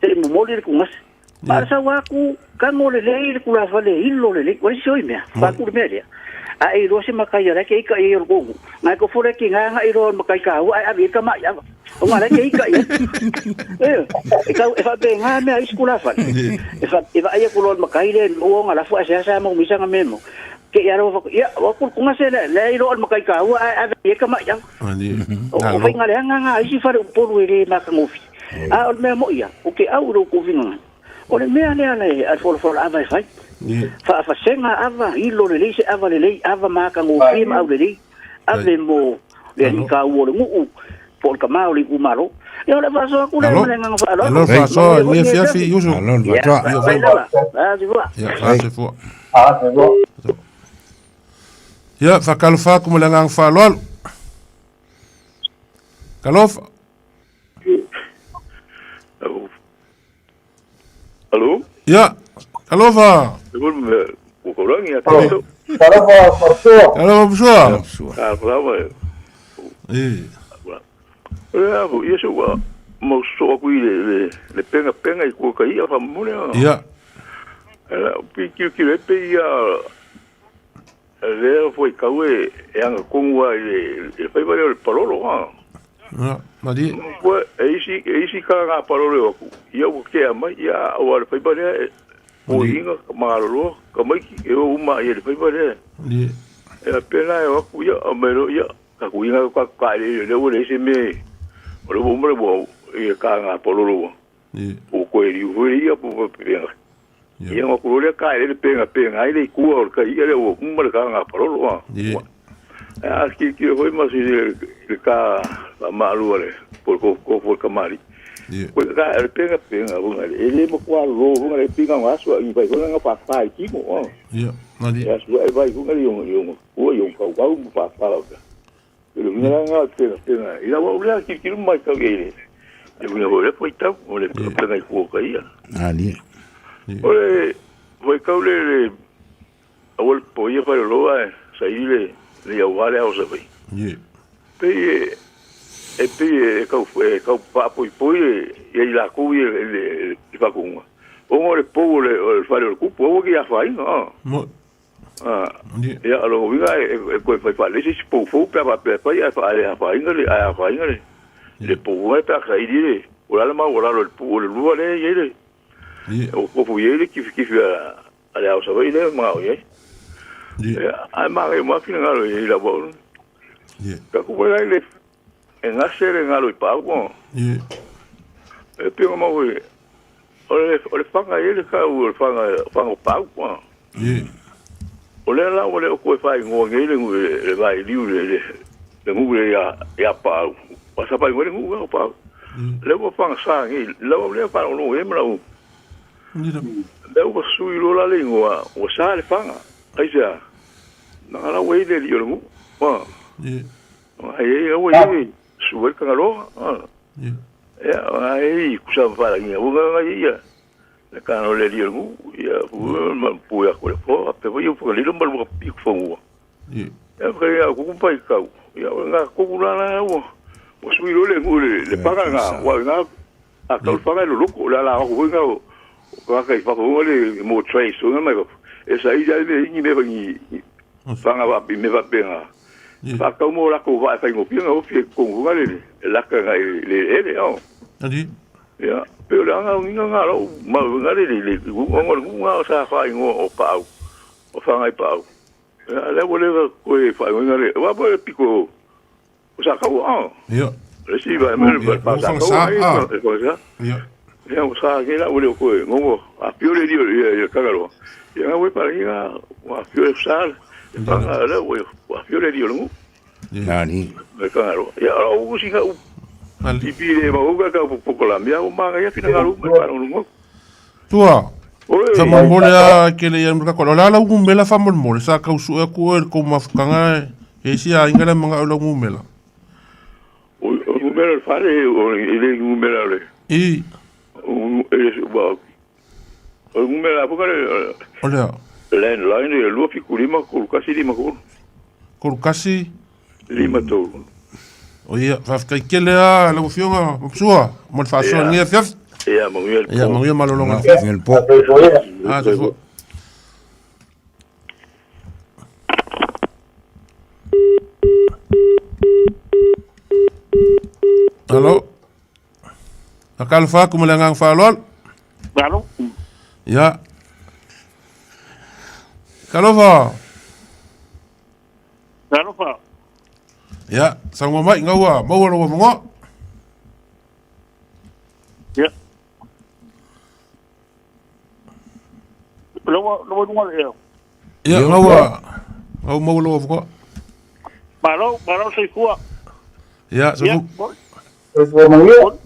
Se i momoli le tugase. Ma le sau aku, tago lelei le tulafale e ilo lelei, ua leai se oi mea, faatu le mea lea. A e iloa se matai a la e te ika i ai o le kou nuu, na e tofo lea tina agai loa i le matai taua ae ave i ai le tamai ava. Ona la e te ika i ai. Ioe, e tau, e faapena mea a isi tulafale. E fa, e vaai atu loa i le matai lea i le nuu ona lafo ae seasea mau mai sana mea e maua. Te i lava ua fai atu, ia, o atu le tugase lea, lea e iloa o le matai taua ae ave i ai le tamai ava. O faiga leaga na a isi faleupolu e le matagofie. A o le mea moi ia, ou te au i lo outou finagalo, o le mea lea a le folafolaava e fai, faafasega ava, ilo lelei se ava lelei, ava matagofie ma aulelei, ave mo le alii taua o le nuu, po o le tama o le itumalo. Ia o le faasoa atu lea ma le agaga faaaloalo. Alo faasoa, ni afiafi uso. Alo faasoa. Ia, fai lava. A, soifua. Ia, faasoifua. Ia, faatalofa atu ma le agaga faaaloalo. Talofa. Alo? Ia, talofa. Talofa, Talofa, Talofa, Pusua. Talofa. E. Ia se ua mau so aku i le le penga penga i kua kai fa mole. Ia. Ela pi ki ki le pe ia lea foi kau e e anga kongu ai le le fai vale o le palolo ha. Ia, mali. Ua e isi e isi ka ngā palolo aku. Ia ua kea mai ia o le fai vale e o inga ka malolo ka mai ki e o uma ia le fai vale. Mali. E a pena e o aku ia o mero ia ka ku inga ka ka le le ua le se me o le ua le ua ia ka ngā palolo ua. O koe riu hoi ia po po penga. Ia ngā kuro lea ka ele penga penga ai le kua o ka ia le o kuma le ka ngā parolo a. A ki ki hoi ma si le ka ma lua le po ko ko po ka mari. Ko ka ele penga penga hunga le ele mo kwa ro hunga le pinga ngā sua i vai hunga ngā pa pa i ki mo. Ia, mali. Ia sua e vai hunga le yong yong o yong ka wau mo pa pa la. Le hunga ngā penga penga. Ila wa ula ki ki mai ka ele. Le hunga ho le po i tau o le penga i kua ka ia. Ali. O le foi kau le le awal po ia fai loa e sa i le le au wale au sa fai. Pe e e pe e kau e kau pa poi poi e i la ku i le le le fa kunga. O ngo le po le o le fai le kupu o ki a fai no. Mo. Ah. Ia alo winga e e koe fai fa le si po fo pe pa pe fai a fa a fa inga le a fa inga le. Le po wa pe ka i le. O la ma o la le po le lua le i le. O ko fu i le ki ki a le au sa vai le ma o i. Ia ai ma e ma fina ngalo i la bo. Ka ku wai le e ngase le ngalo i pa ko. E pe ma o o le fanga i le ka o le fanga fanga pa ko. O le la o le o koe whai ngoa ngei le ngu le vai liu le le le ngu le ia ia pau. O sa pai le ngu o pau. Le ua fanga sa ngei le ua le whai ono e mala u. Le ua sui lo la le ngoa o sa le fanga. Ai sea. Nanga la ua i le li o le ngu. Ai ai ua i suel kanga loa. Ia ai kusa whala ngia ua nga ia. Le kāna o le lia ngu, ia ma pu ia ko le po, pe foi o lilo ma lu pi ku fongua. Ia ka ia ku pai kau. Ia nga ko ku la la ua. O sui lo le ngu le le panga nga, wa nga a kau panga lo loko la la ko nga o ka ka i fa ko le mo trace o nga mai e sa i ja me ni me ni panga wa pi me va pe nga. Fa kau mo la ko va fa ngo pi nga o fi ko nga le la ka nga le le o. Adi. Ia, pe o le anga o nginga ngā rau, ma o ngā le le le, o ngā le ngā o sa whai ngō o pāu, o whangai pāu. Ia, le o le koe whai ngō ngā le, wa po e piko o sa kau a. Ia. Le si va me le pa sa kau a, e ko sa. Ia. Ia o sa ke la o le koe ngongo, a pio le dio ia ia kagaro. Ia ngā we pa nginga, a pio le sa, e whanga le o a pio le dio ngu. Nani. Me kagaro. Ia o singa u I pi le ma uka ka pokola mea o manga ia fina ngaru mai pa nungo. Tua. Sa momole a ke le ia mka ko la la ngumela fa momole sa ka usu e ku e ko mafukanga e si a ingala manga o la ngumela. O ngumela le fare o ile ngumela le. I. O e ba. O ngumela fuka le. O le. Landline le lua fiku lima ko kasi lima ko. Ko kasi lima to. O ia, faafetai tele a lau afioga Mapsua mo le faasoa i lenei afiafi. Ia, manuia le Ia, po. manuia malologa le Manuia le po. Ah, soifua. Alo. Akalofa atu ma le agaga faaaloalo. Malo. Ia. Talofa. Talofa. Ia, saunoa mai gaua maua lou avanoa. Ia. Lou lou luga le ea. Ia, gaua gau maua lou avanoa. Malo, malo soifua. Ia, soifua. Soifua manuia.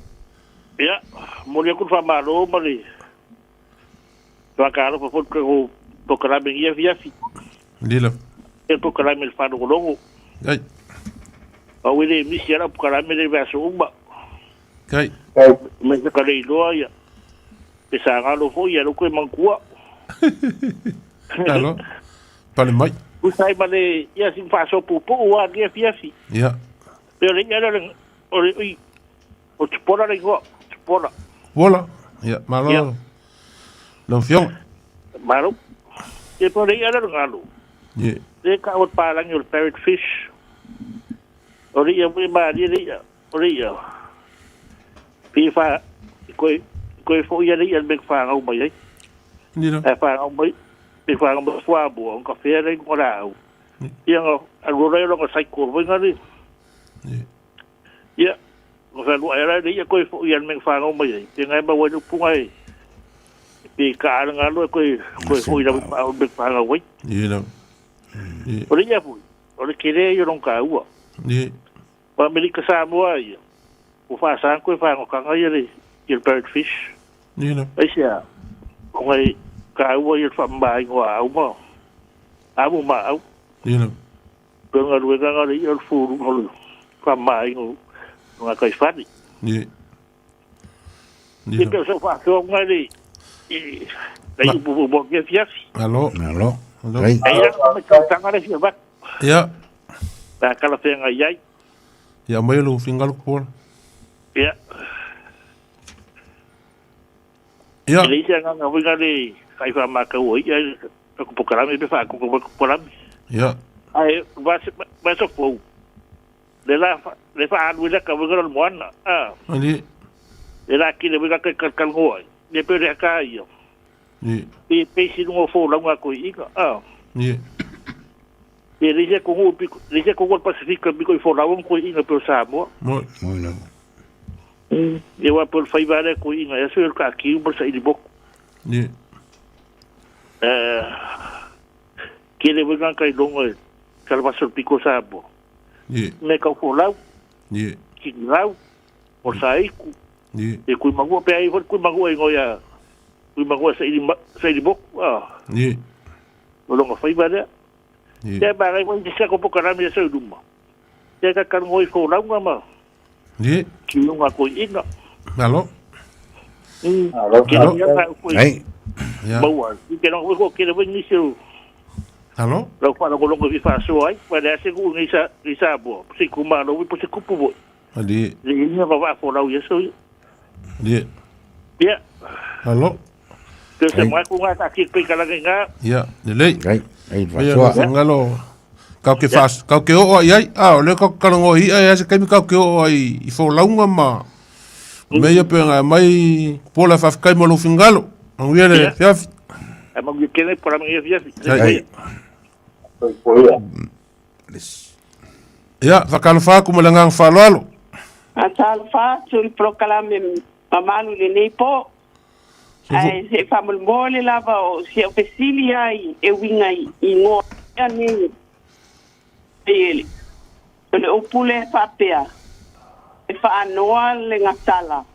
Ia, momoli atu le faamalo ma le faakalofa foi le tatou polokalame i lenei afiafi. Lila. Ia le polokalame i le faalogologo. Ai. Au e le misi lava lau polokalame lea i vaiaso uma. Kai. Mai se ka le iloa ia. Pe sa galo foi ia lou toe manatua. Alo. Pale mai. Tusa ai ma le ia sina faasoa puupuu lava i lenei afiafi. Ia. Pe o le i'a lea o le o le oi o Tupola le igoa, Tupola. Tupola. Ia, malo. Ia. Lau Afioga. Malo. Ia pe o le i'a lea o le galo. Ia. Lea e ta'u e le palagi o le parrot fish. O le i'a foi e malie le i'a, o le i'a pei e fa koe koe fo'i ia le i'a i le mea e fanau mai ai. Nina. Ae fanau mai pe fanau mai fuamoa ona kafea lea i luga o laau. Ia ona alu loa lea o lona cycle foi na le. Ia, ona fealuai lava lea ia koe fo'i ia le mea na fanau mai ai. Pe na e maua ai le upu e pe kaa le galo e koe koe fo'i lava i paau i le mea na fanau ai. Ia. O le ia foi, o le tele ia o lona taua. Ia. O Amerika Samoa ia, ua faasa ona toe fagotaga ia le ia le parrot fish. Ia. Aisea, ona e taua ia le faamamaina o aau ma amu ma aau. Ia. Pei o le galuega lena o le ia o le fuluga o le faamamaina o gataifale. Ia. Ia pei o sau faasoa lena i le i le upu mo lenei afiafi. Malo. Malo. Malo. Ai lava mai tautaga le fia avatu. Ia. Pe a talafeagai ai. Ia aumai lou finagalo Paul. Ia. Ia. E leai se agaga foi na le kai faamatau ai ia tatou polokalame pe faatoto mai polokalame. Ia. Ae vaiaso fou le la le faaalu ai le ata foi na o le moana a. Ali. Le la kile foi na tai talatalanoa ai. Ia pei o le ata ia. Ia. Pe pe isi luga o folauga a toeaiina a. Ia. Pe leai se atunuu pito leai se atunuu o le Pasefika pito i folau ona toeaiina pei o Samoa. Moi. Moi lava. Ia aua pei o le faiva lea a toeaiina e aso ia o le taatiu ma le saili motu. Ia. Tele foi tagata iloga i talavasa o le pito o Samoa. Ia. Mea tau folau. Ia. Kinilau, o Saiku, Ia. e Tuimanua pe ai foi le Tuimanua i ia Tuimanua saili saili motu a. Ia. O lona faiva lea. Ia. Ia magai foi se ako polokalame ia sau i luma. Ia ka talanoa i folauga ma Ia. kiuga toeaiina. Malo. Malo. Kele ia ta upu Ai. Ia. maua. I ke longa foi kele foi nisi o Alo. lau faalogologo e faasoa ai. Ua leai se nuu nei sa i Samoa, po se itumalo foi po se tupu foi. Ali. Le i ai ma vaafolau i aso ia. Ali. Ia. Alo. Pe o se manatu na taatia pei kalagi ina. Ia, lelei. Ai, ai Ia, faasoa. fingalo. Kau ke fas, kau ke oo ai ai. Ah, o lea kau ke talanoa i i'a, e a se taimi kau ke oo ai i folauga ma mea ia pe ona aumai pola e faafetai mo lou fingalo. Manuia le Ia. afiafi. Ae manuia tele po o le a afiafi. Ai. Soifua. Ia, faatalofa atu ma le agaga faaaloalo. Faatalofa atu i le polokalame mamalu i lenei po. Ae se i faamolemole lava o si au fesili lava e uiga i igoa ia nei e o le upu lea e faapea, e faanoa le gatala,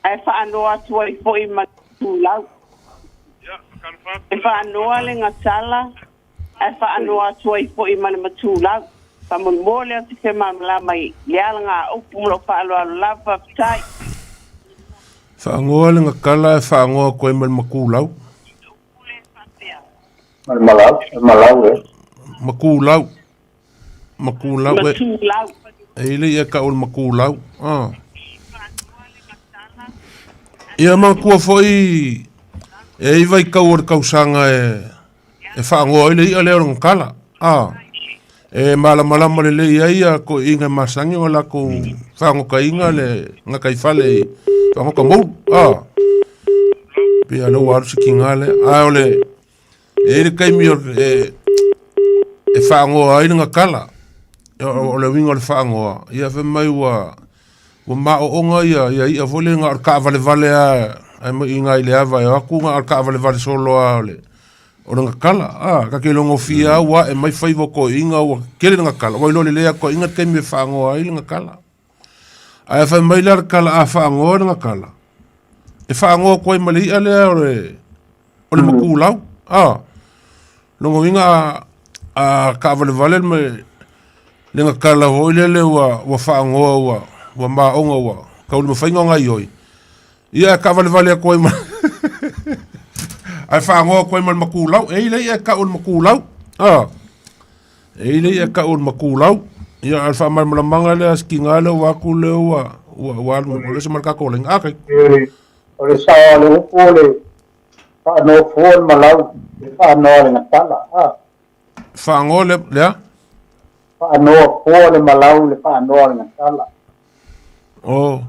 ae faanoa atu ai foi ma le tulau. E faanoa le gatala, ae faanoa atu ai foi ma le matulau. Faamolemole atu se malamalama i le alagaupu ma lou faaaloalo lava. Faafetai. Faanoa le gatala ae faanoa atu ai ma le matulau. Ma le malau, le malau e. Matulau. Matulau e. Matulau. E le ia tau o le matulau. Ah. Ia manatua foi e i ai vaitau o le tausaga e faagoa ai le i'a lea o le gakala. A e malamalama lelei ai ia toeaiina e masani ona latou fagotaina le gataifale i fagota moulu. A pei lava o lea ua alu si tiga lea. Ae o le e i ai le taimi o e e faagoa ai le gakala. O le uiga o le faagoa, ia fai mai ua ua maooga ia ia i'a foi lea na o le taavalevale lava ae mai i ina i le ava e o atu na o le taavalevale solo lava o le o le gakala. A ta te iloa gofie lava ua ae mai faiva o toeaiina ua tele le gakala, ua iloa lelei lava e toeaiina le taimi e faagoa ai le gakala. Ae fai mai la le tala a faagoa le gakala, e faagoa atu ai ma le i'a lea o le o le matulau. A lona uiga a a taavalevale le le gakala foi lele ua ua faagoa ua ua maoga ua tau le mafai ona gaoioi, ia e taavalevale atu ai ma ae faagoa atu ai ma le matulau. E i ai le i'a e tau o le matulau. A E i ai le i'a e tau o le matulau. Ia, a o le faamalamalamaga lea a si tiga lea ua atu lea ua ua ua alu ua ese ma le tatou laina. A, kai. O le sao o le upu o le faanofoa le malau, le faanoa le gatala. A. Faanoa le, le a? Faanofoa le malau, le faanoa le gatala. Oh.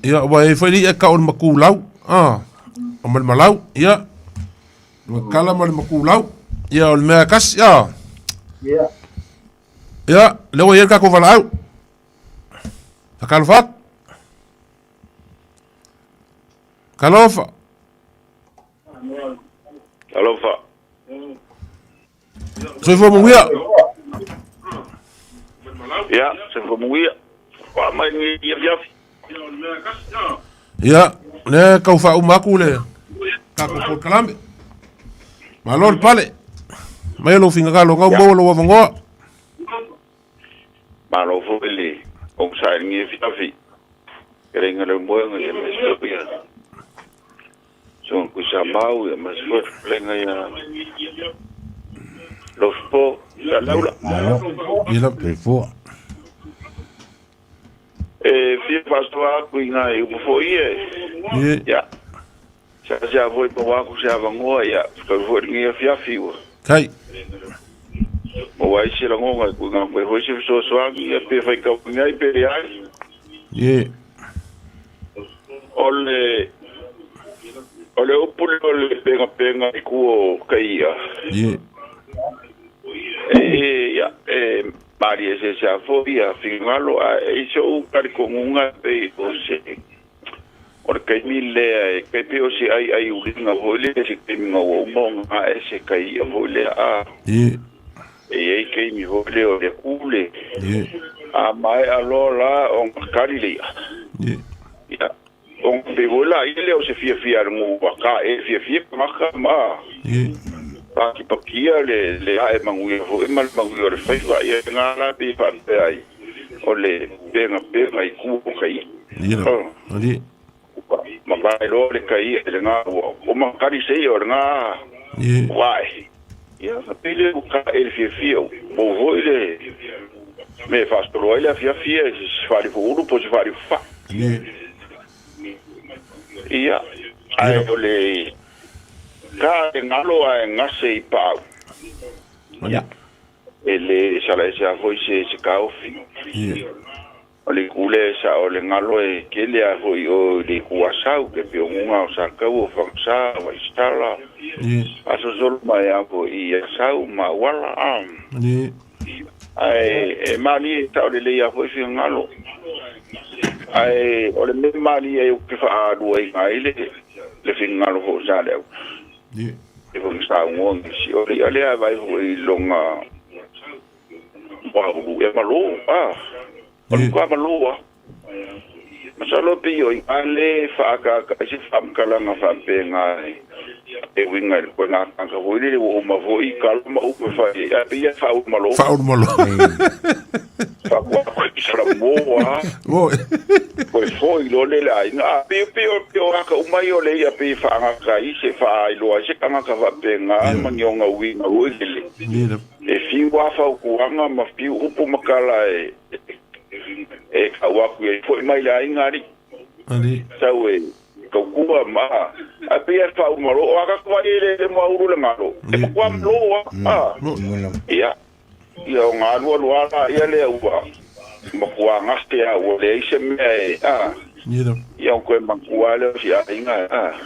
Ia, ua e i ai foi le i'a e tau o le matulau. A. O ma le malau. Ia. Kala ma le makulau. Ia, o le mea e tasi, a. Ia. Ia, lea ua i ai le tatou valaau. Talofa atu. Talofa. Talofa. Soifua manuia. Ia, soifua manuia. Wa mai ni ia fiafi. Ia, lea tau faauma atu le tatou polokalame. Malo le pale. Mai lou finagalo gau maua lou avanoa. Malo foi le onosai i lenei afiafi. Keleiga le moega ia ma se ia. So ku sa mau ia ma se foi lenga ia. Lofo sa laula. Malo. Ia Soifua. E fia faasoa atu i nai upu foi ia. Ie. Ia. Sa se foi pa wa ku se avangoa ia. Ka foi lenei afiafi ua. Kai. Ma wai se lagonga i ku ngā koe hoi se fesoasoani ia pe whai kau ngai pe le ai. Ie. O le o le upu lea o le penga penga i ku o kaia. Ie. E ia e mari e se se a foi ia fingalo a e iso u kari kongunga pe o se o le kaimi lea e kai pe o se ai ai ulinga foi lea se kaimi ngā ua uma o ngā e se kai ia foi lea a Ie. e ei kaimi foi lea o le kule. Ie. A mai aloa la o ngā kari lea. Ie. Ia. O ngā pe foi la ia lea o se fia fia le ngua ka e fia fia maka ma. Ie. Paki pakia le le ae manguia foi ma le manguia o le faiva ia ngā la pe whaapea ai. O le penga penga i ku o kai. Ie la. Ali. Ma vai loa le kai e le ngā ua. O makari se ia o le ngā Ie. wai. Ia ka pele o ka e le fia fia. Mo foi le me whaastolo ai le fia fia e se whari ulu po se whari fa. Ie. Ia. Ai o le ka e ngalo a e ngase i pau. Ali. E le sala e se a foi se se kaofi. Ie. O le kule sa o le ngalo e kele a foi o le kuasau ke pe o ngunga o sa kau o whangsa o waistala. Ie. A sosolo mai a foi i a sau ma wala a. Ali. Ai e mali e tau le lei a foi fi ngalo. Ai o le me mali e o ke wha alua i ngai le le fi ngalo fo sa leo. Ie. E fo sa ngongi si o le ale a vai foi longa wa ulu e malo a. O le ka malo a. Masalo pe i ale whaakaka i se whamkalanga whampenga e winga i koe ngā kanga foi le o uma foi ka loma upe whai a pe ia wha ulu malo. Wha ulu malo. Wha kua koe ki sara moa. Mo. Koe foi lo le la inga. A pe pe o pe o aka umai o le ia pe whaangaka i se wha iloa i se kangaka whampenga mangionga winga ui lele. Ie la. E fiu afa o kuanga ma fiu upu makala e e kau aku e foi mai la inga ari. Ali. Sau e Kaukua ma a pe ia fa umalo o aka kwa ile le mo uru le ngalo e ma kwa lo a ia ia o ngalu alu ala ia le ua ma kwa ngaste a ua le ise me a ia o koe makua le o si ainga a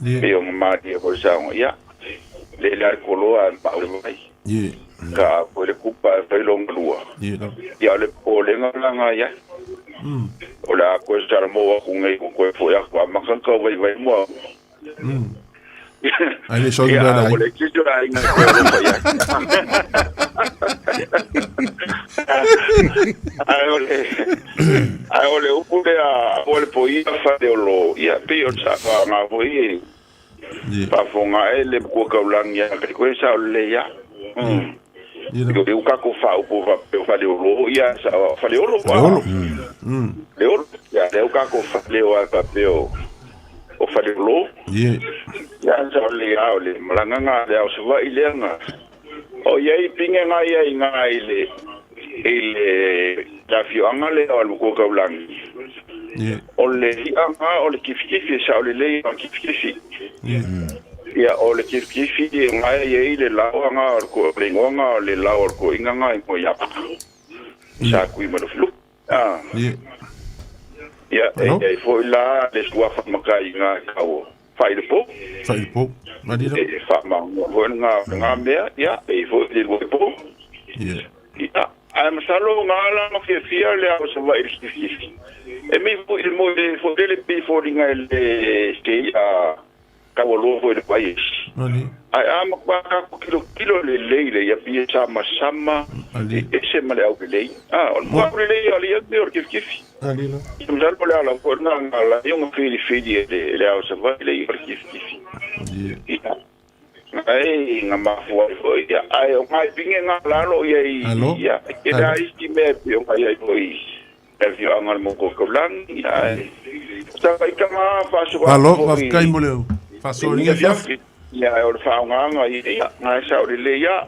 pe o ma dia ko sa ia le le koloa ma o le vai ka ko le kupa e lo ngalua ia le po le nganga ia o la ko sa mo ku ngai ko ko fo ya ko ma kan ka vai vai mo ai le so ngi la le ki jo ai ngai ko ro ya ai o le upu le a o le po ia fa le lo ia pe o sa fa nga fo i pa fo nga e le ko ka ulang ya ko sa o le ya Yo le uka ko fa upu fa pe fa le lo ia sa fa le lo le olo ya le uka ko fa le o fa pe o fa le lo ya sa le a le malanga nga le o sa i le nga o ia i pinga nga ia i nga i le la fioanga le o le ko ka ulangi o le anga o le kifikifi sa o le le o kifikifi ia o le kifikifi nga ia i le lao nga o ko le ngonga o le lao o ko inga nga ko ia sa kui ma lo ah ia e foi la le sua fa makai nga ka o fa ile po ma di e fa ma ngo nga nga mea ia e foi le po ia ai masalo nga la ma fia fia le o sa vai kifikifi e mi foi le mo le foi le pe foi nga le se a ka o lo foi le país. Ai a ma kwa kilo kilo le leile ia pia sama sama e se ma le au le. Ah, o mo le le ali ia te kif kif. Ali la. Msal le ala ko na la yo fili fili le le au sa va le kif kif. Ai nga ma fo fo ia ai o ngai pinge nga lalo ia i ia ke da isti me pe o ngai foi. E vi angal mo ko lang ia. Sa kai ka ma fa so. Alo, va kai mo le. Faso ni fiaf. Ia o le faonga ia ngai sa o le ia.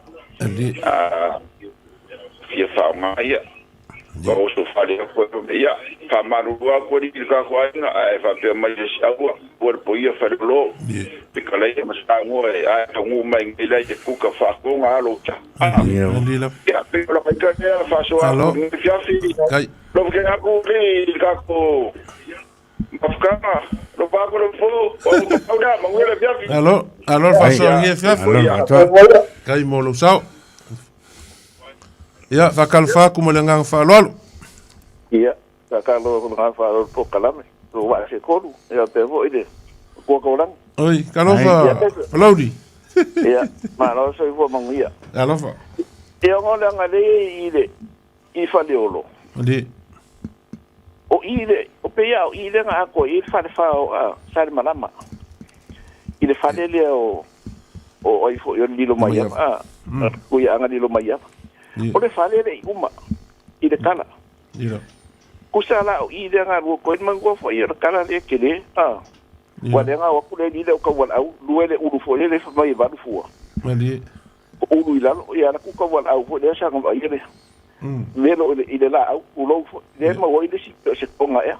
Ah fia faonga ia. O so fa le ko ia fa maru ko ni ka ko ai nga ai fa pe mai se au o po ia fa lo. Pe ka le ma sa ngo ai ka ngo mai ngai le ku ka fa ko nga lo ta. Ia pe lo ka ka fa so a fiaf. Kai. Lo ke ka ko le ka ko Mafkama, lo pago lo fo, o da, manguela fiafi. Alo, alo faso ngi fiafi. Kai mo lo sao. Ia fa kalfa ku mo le ngang fa lolo. Ia, ka ka lo ngang fa lo po kalame. Lo wa se kolu, ia pe vo ide. Ko ko lang. Oi, kalofa. Lodi. Ia, ma lo so vo manguia. Alofa. Ia ngo le ngale i le i fa le olo. Ndi. O ile o pe ia o ile nga ko i fa le fa o a sa le malama i le fa le o o i fo yo lilo mai a ko ia nga lilo mai a o le fa le i uma i le kala ila ku sa la o ile nga ro ko ma go fo i le kala le ke le a wa le nga wa ku le ile o ka wa au lu le ulu fo le fa mai va lu fua mali ulu ila ia la ku ka wa au fo le sa nga i le Velo i le la au ulo le ma wo ile si se ponga ya.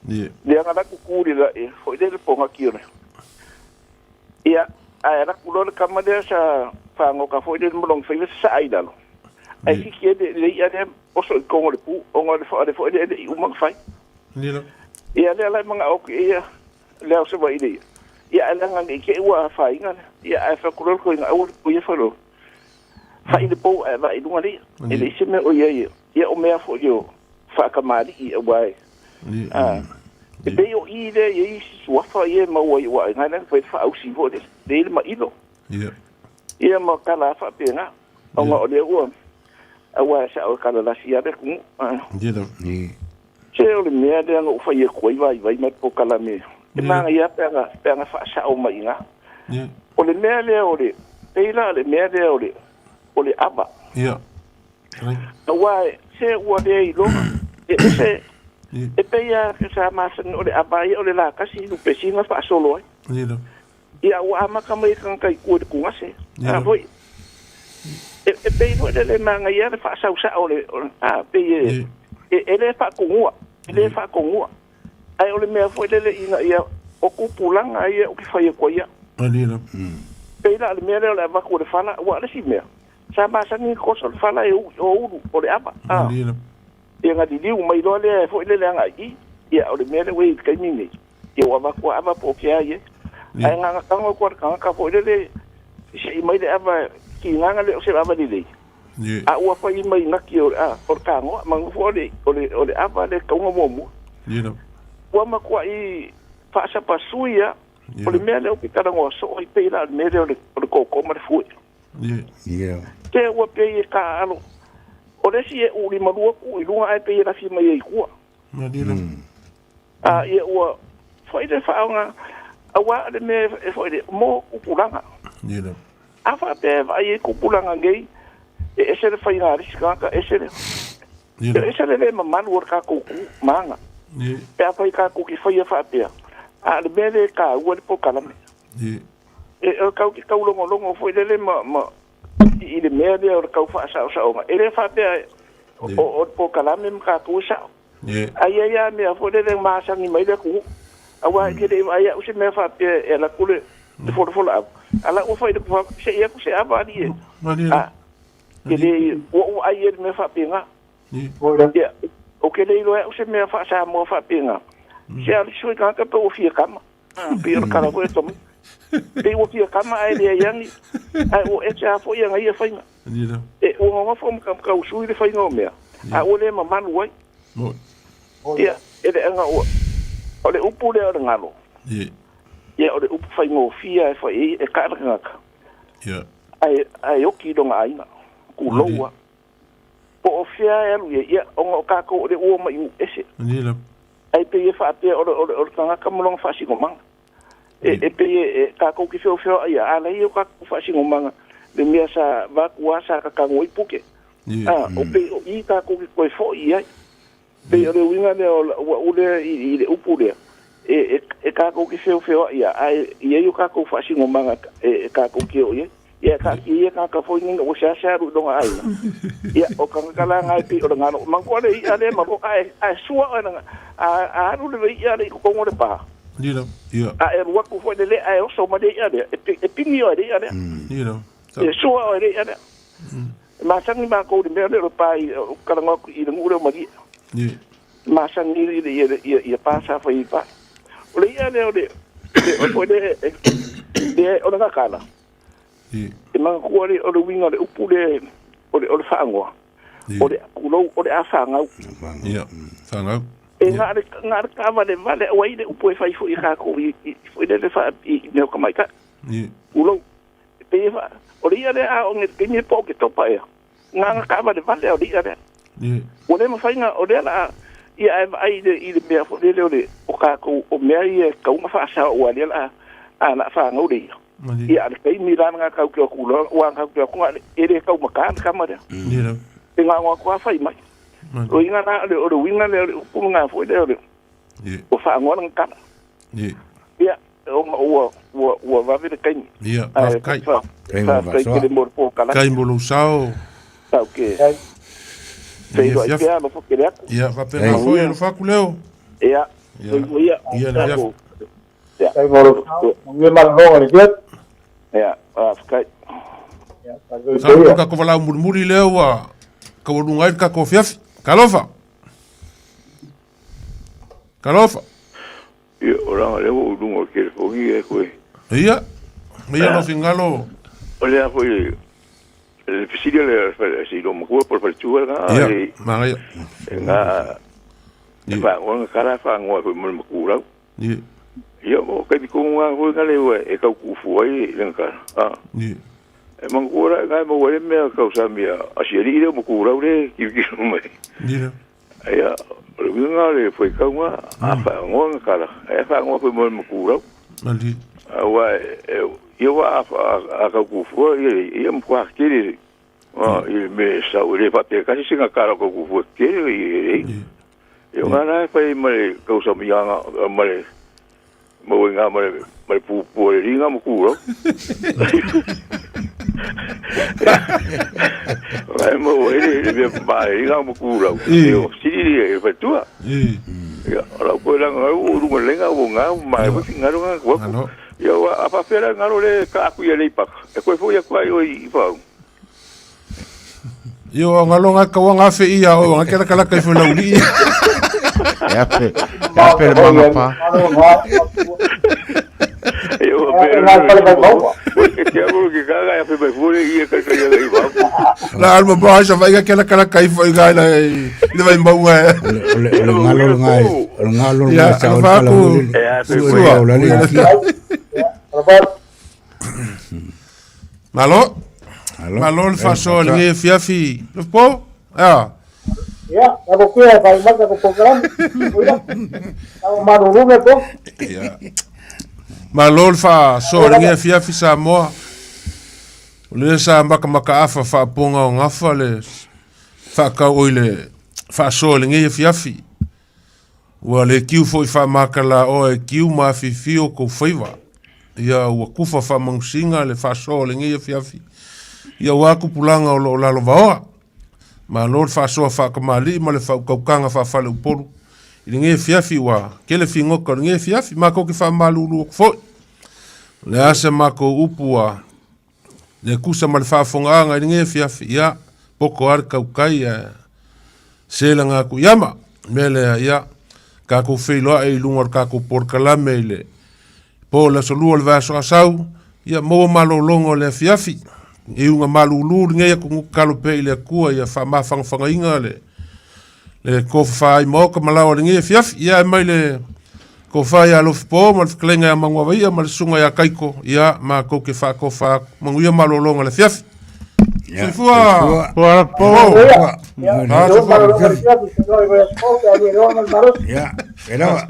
Le nga la kukuri la e fo ile ponga kione. Ia a era kulo le kama le sa fango ka fo ile molong fa ile sa ai dalo. Ai si ke le ia le oso i kongo le pu o ngo le fo le fo ile i uma fai. Ni la. Ia le la manga o ia le au se wa ile. Ia ala nga ke ua fa inga. Ia ai fa kulo ko inga au ko ia fa lo. Fa ile po e va i lunga le e le se me o ia ia o mea fo yo fa ka mali i wai ah e pe o i le i suafa ia ma o i wa ngai na fa fa au si vo le le ma ilo ia ia ma kala fa pe na o ngo le ua a wa sa o kala la sia le ku ia da se o le mea le ngo fa ia ko i vai vai ma po kala me e ma ia pe nga fa sa o mai nga o le mea le o le pe la le mea le o le o le ava. Ia. Aua se ua le i loga. E se e pe ia sa masan o le ava ia o le la kasi nu pesinga fa solo ai. Ia. Ia ua amaka mai kan kai ku de kungase. A voi. E pe no le manga ia le fa sa o le a pe e le fa kungua. Le fa kungua. Ae o le mea foi lele ina ia o tupulaga ia ou te fai atu ai au. Malie lava. Pei la o le mea lea o le avatu o le fala, aua o le isi mea, sa masani ona toso le fala e o ulu, o le ava, a. Malie lava. Ia na liliu mai loa lea foi lele agai i i, ia o le mea lea ua i ai i le taimi lenei, ia ua avatu a ava po o ke a i ai. Ae na ona tago atu lava o le tagata foi lele sei mai le ava, tigaga le o se ava lelei, a ua fai mai nati o le o le tanoa, manu foi o le o le o le ava le tauga muamua. Ua matuai faasapasui lava. O le mea lea ou te talanoa soo ai pei la o le mea lea o le o le koko ma le fue. Te ua pei e taaalo. O le isi e uu limalua tuu i luga ae pei e lafi mai ai i tua. A ia ua foi le faaaoga aua o le mea e foi le mo tupulaga. A faapea e vaai ai tupulaga nei, e ese le faiga a le isi tagata, ese le, ese le le mamalu o le tatou tu ma aga. Pe afai tatou te faia faapea, a o le mea lea e taua le polokalame. E o tau te taulogologo foi lele ma, ma i le mea lea o le tau faasaosaoga, e le faapea o, o le polokalame ma tatou e sao. Ae i ai lava mea foi lele e masani mai le atunuu. Aua e te le i vaai au se mea faapea e alu atu le folafola ava, a la ua fai le se i atu se ava alii e. A, ke le, ua ou vaai i ai i le mea faapena. Ia, ou te le iloa e au se mea faa-Samoa faapena. Se a le sui tagata pe ua fia kama. Pei o le tala foi a Tomai. Pei ua fia kama ae leai lava ni, ae ua ese lava foi ana ia faiga. E, ua nonofo ma tausui le faiga o mea, a ua le mamalu ai. Ia, e leaga ua, o le upu lea o le galo, ia o le upu faigofie lava e fai ai, e kaa le tagata, ae, ae oki i lona aiga, tulou lava. Po o fea e alu i ai, ia, ona o tatou o lea ua omai i nuu ese. Ae pei e faapea o le, o le, o le tagata ma lona faasinomaga. E, e pei e, e tatou te feofeoai lava, a leai o tatou faasinomaga, le mea sa vaeatu lava sa tatanu ai puke. A, o pei o i tatou te toe foi i ai. Pei o le uiga lea o ua u lea i, i le upu lea, e, e, e tatou te feofeoai lava, ae i ai o tatou faasinomaga e, e tatou te o i ai. Ia, taatia ia tagata foi nei ua seasea alu i lona aiga. Ia, o tagata la na e pei o le galo. Manatua le i'a lea ma loa, ae, ae sua oe na, a, a alu le i'a lea i totonu o le pa. A e alu atu foi le lea ae oso mai le i'a lea, e, e pigi oe i le i'a lea. E sua oe i le i'a lea. E masani matou i le mea lea o le pa i, o talanoa atu i le nuu lea o Malie. E masani i le, ia, ia, ia pa sa fai i pa. O le i'a lea o le, le, o foi le, le, o le gakala. E manatua le, o le uiga o le upu lea, o le, o le faagoa, o le, tulou, o le a fanau. Ia, fanau. E na o le, na o le taavalevale, aua e i ai le upu e fai foi e tatou i, i, foi lele faa, i mea o tamaitai. Tulou. E pei e faa, o le i'a lea a oo nei i le taimi e po o Oketopa ea, na ona taavalevale lava o le i'a lea. Ua le mafai ona, o lea o le a, ia ae vaai i le, i le mea foi lele o le, o tatou, o mea ia e tatau ona faasao aua o lea o le a, a o le a fanau le i'a. Ia, a o le taimi la lena tatou te o atu loa, aua tatou te o atu na o le, e le taumata le tama lea. E na ona o atu lava fai mai. O uiga la, o le uiga lea o le upu lena foi lea o le, ua faagoa lana tala. Ia, ona ua, ua, ua vave le taimi. Ia, faafetai. Faafetai tele mo le polokalame. Faafetai mo lou sao. Tau ke. Feiloai pea, alofa tele atu. Ia, faapena foi, alofa atu Leo. Ia, soifua ia. Ia, le afiafi. Ia. Faafetai mo lou sao. Manuia malologa i le afiafi. Ia, faafetai. Sa o tatou valaau mulimuli lea ua taualuga ai le tatou afiafi. Talofa! Talofa! Ia, o langa lea ua ou i luga o le telefoni e koe. Ia, ia lou finagalo. O lea foi le fesili a le se iloa matua po o le faletua lena. Ia, manaia. E na e faanoa na kala faanoa foi mo le matulau. Ia. Ia, o taimi tonu lava foi na le e tau tuufua ai le kala. Ah. Ia. E manatua la na e maua ai le mea tausami a si alii lea o matulau le tilotilo mai. Ia. Ia, o le uiga o le faitauga, a faanoa na kala, e faanoa foi mo le matulau. Malie. Aua ia ua a tau tuufua, ia ia matua tele i le mea e sau, e le faapea tasi se kala o tau tuufua tele e leai. Ia o lena e fai ma le tausamiaga ma le maua i ina ma le pupu a le alii ma tuulau. O la e maua ai le mea papae i ina ma tuulau. E o sili le faletua. Ia, o lau koe langa au o luga lenga o ngā ma e fi ngaro ngā ko. Ia wa a fa fera ngaro le ka aku ia le pak. E koe foi aku ai o i pau. Ia o ngalo ngā kawa ngā fe ia o ngā kela kala kai fo lauli. E ape, e ape le manga pa. Ia o pe Ke amu ke kaga ia fe mai fure ia kai kai ia i pau. La alma ba sa vai kela kala kai fo i gai la i le vai maunga. O le o le ngalo le ngai, o le ngalo le Ia, ngai sa o le alofa kala aku. muli. E ape Sua koe. o la le kia. Malo. Alo. Malo le faso le nge fiafi. Le po? Ya. Ia, ako kuya, fai mai ako program. Ia. Ako marurume po. Ya. Malo le faasoa i lenei afiafi Samoa. O lea sa makamakaafa faapoga o gafa le faakau oi le faasoa i lenei afiafi. Ua le kiu foi faamakalaoa e kiu ma afifio kou faiva. Ia ua kufa faamagusiga le faasoa o lenei afiafi. Ia ua tupulaga o loo lalo vaoa. Malo le faasoa faatamalii ma le faautautaga faafaleupolu i lenei afiafi ua tele figota o lenei afiafi. Matou te faamalulu atu foi. O le a se matou upu ua le tusa ma le faafogaaga i lenei afiafi, ia, poto lava le tautai ae selaga atu i ama. O le mea lea, ia, tatou feiloai i luga o le tatou polokalame i le po o le aso lua o le vaiaso asau, ia maua malologa o le afiafi. Iuga malulu lenei atunuu tatalo pea i le Atua ia faamafanafagaina le le tofafa ai maota ma laoa i lenei afiafi. Ia ae mai le tofa ia Alofipo ma le fetalaiga ia Manuavaia ma le susuga ia Kaiko, ia matou te faatofa atu. Manuia malologa o le afiafi. Ia, Soifua! soifua. Ua po. Soifua. Ia, Ah, soifua. Ia, e lawa.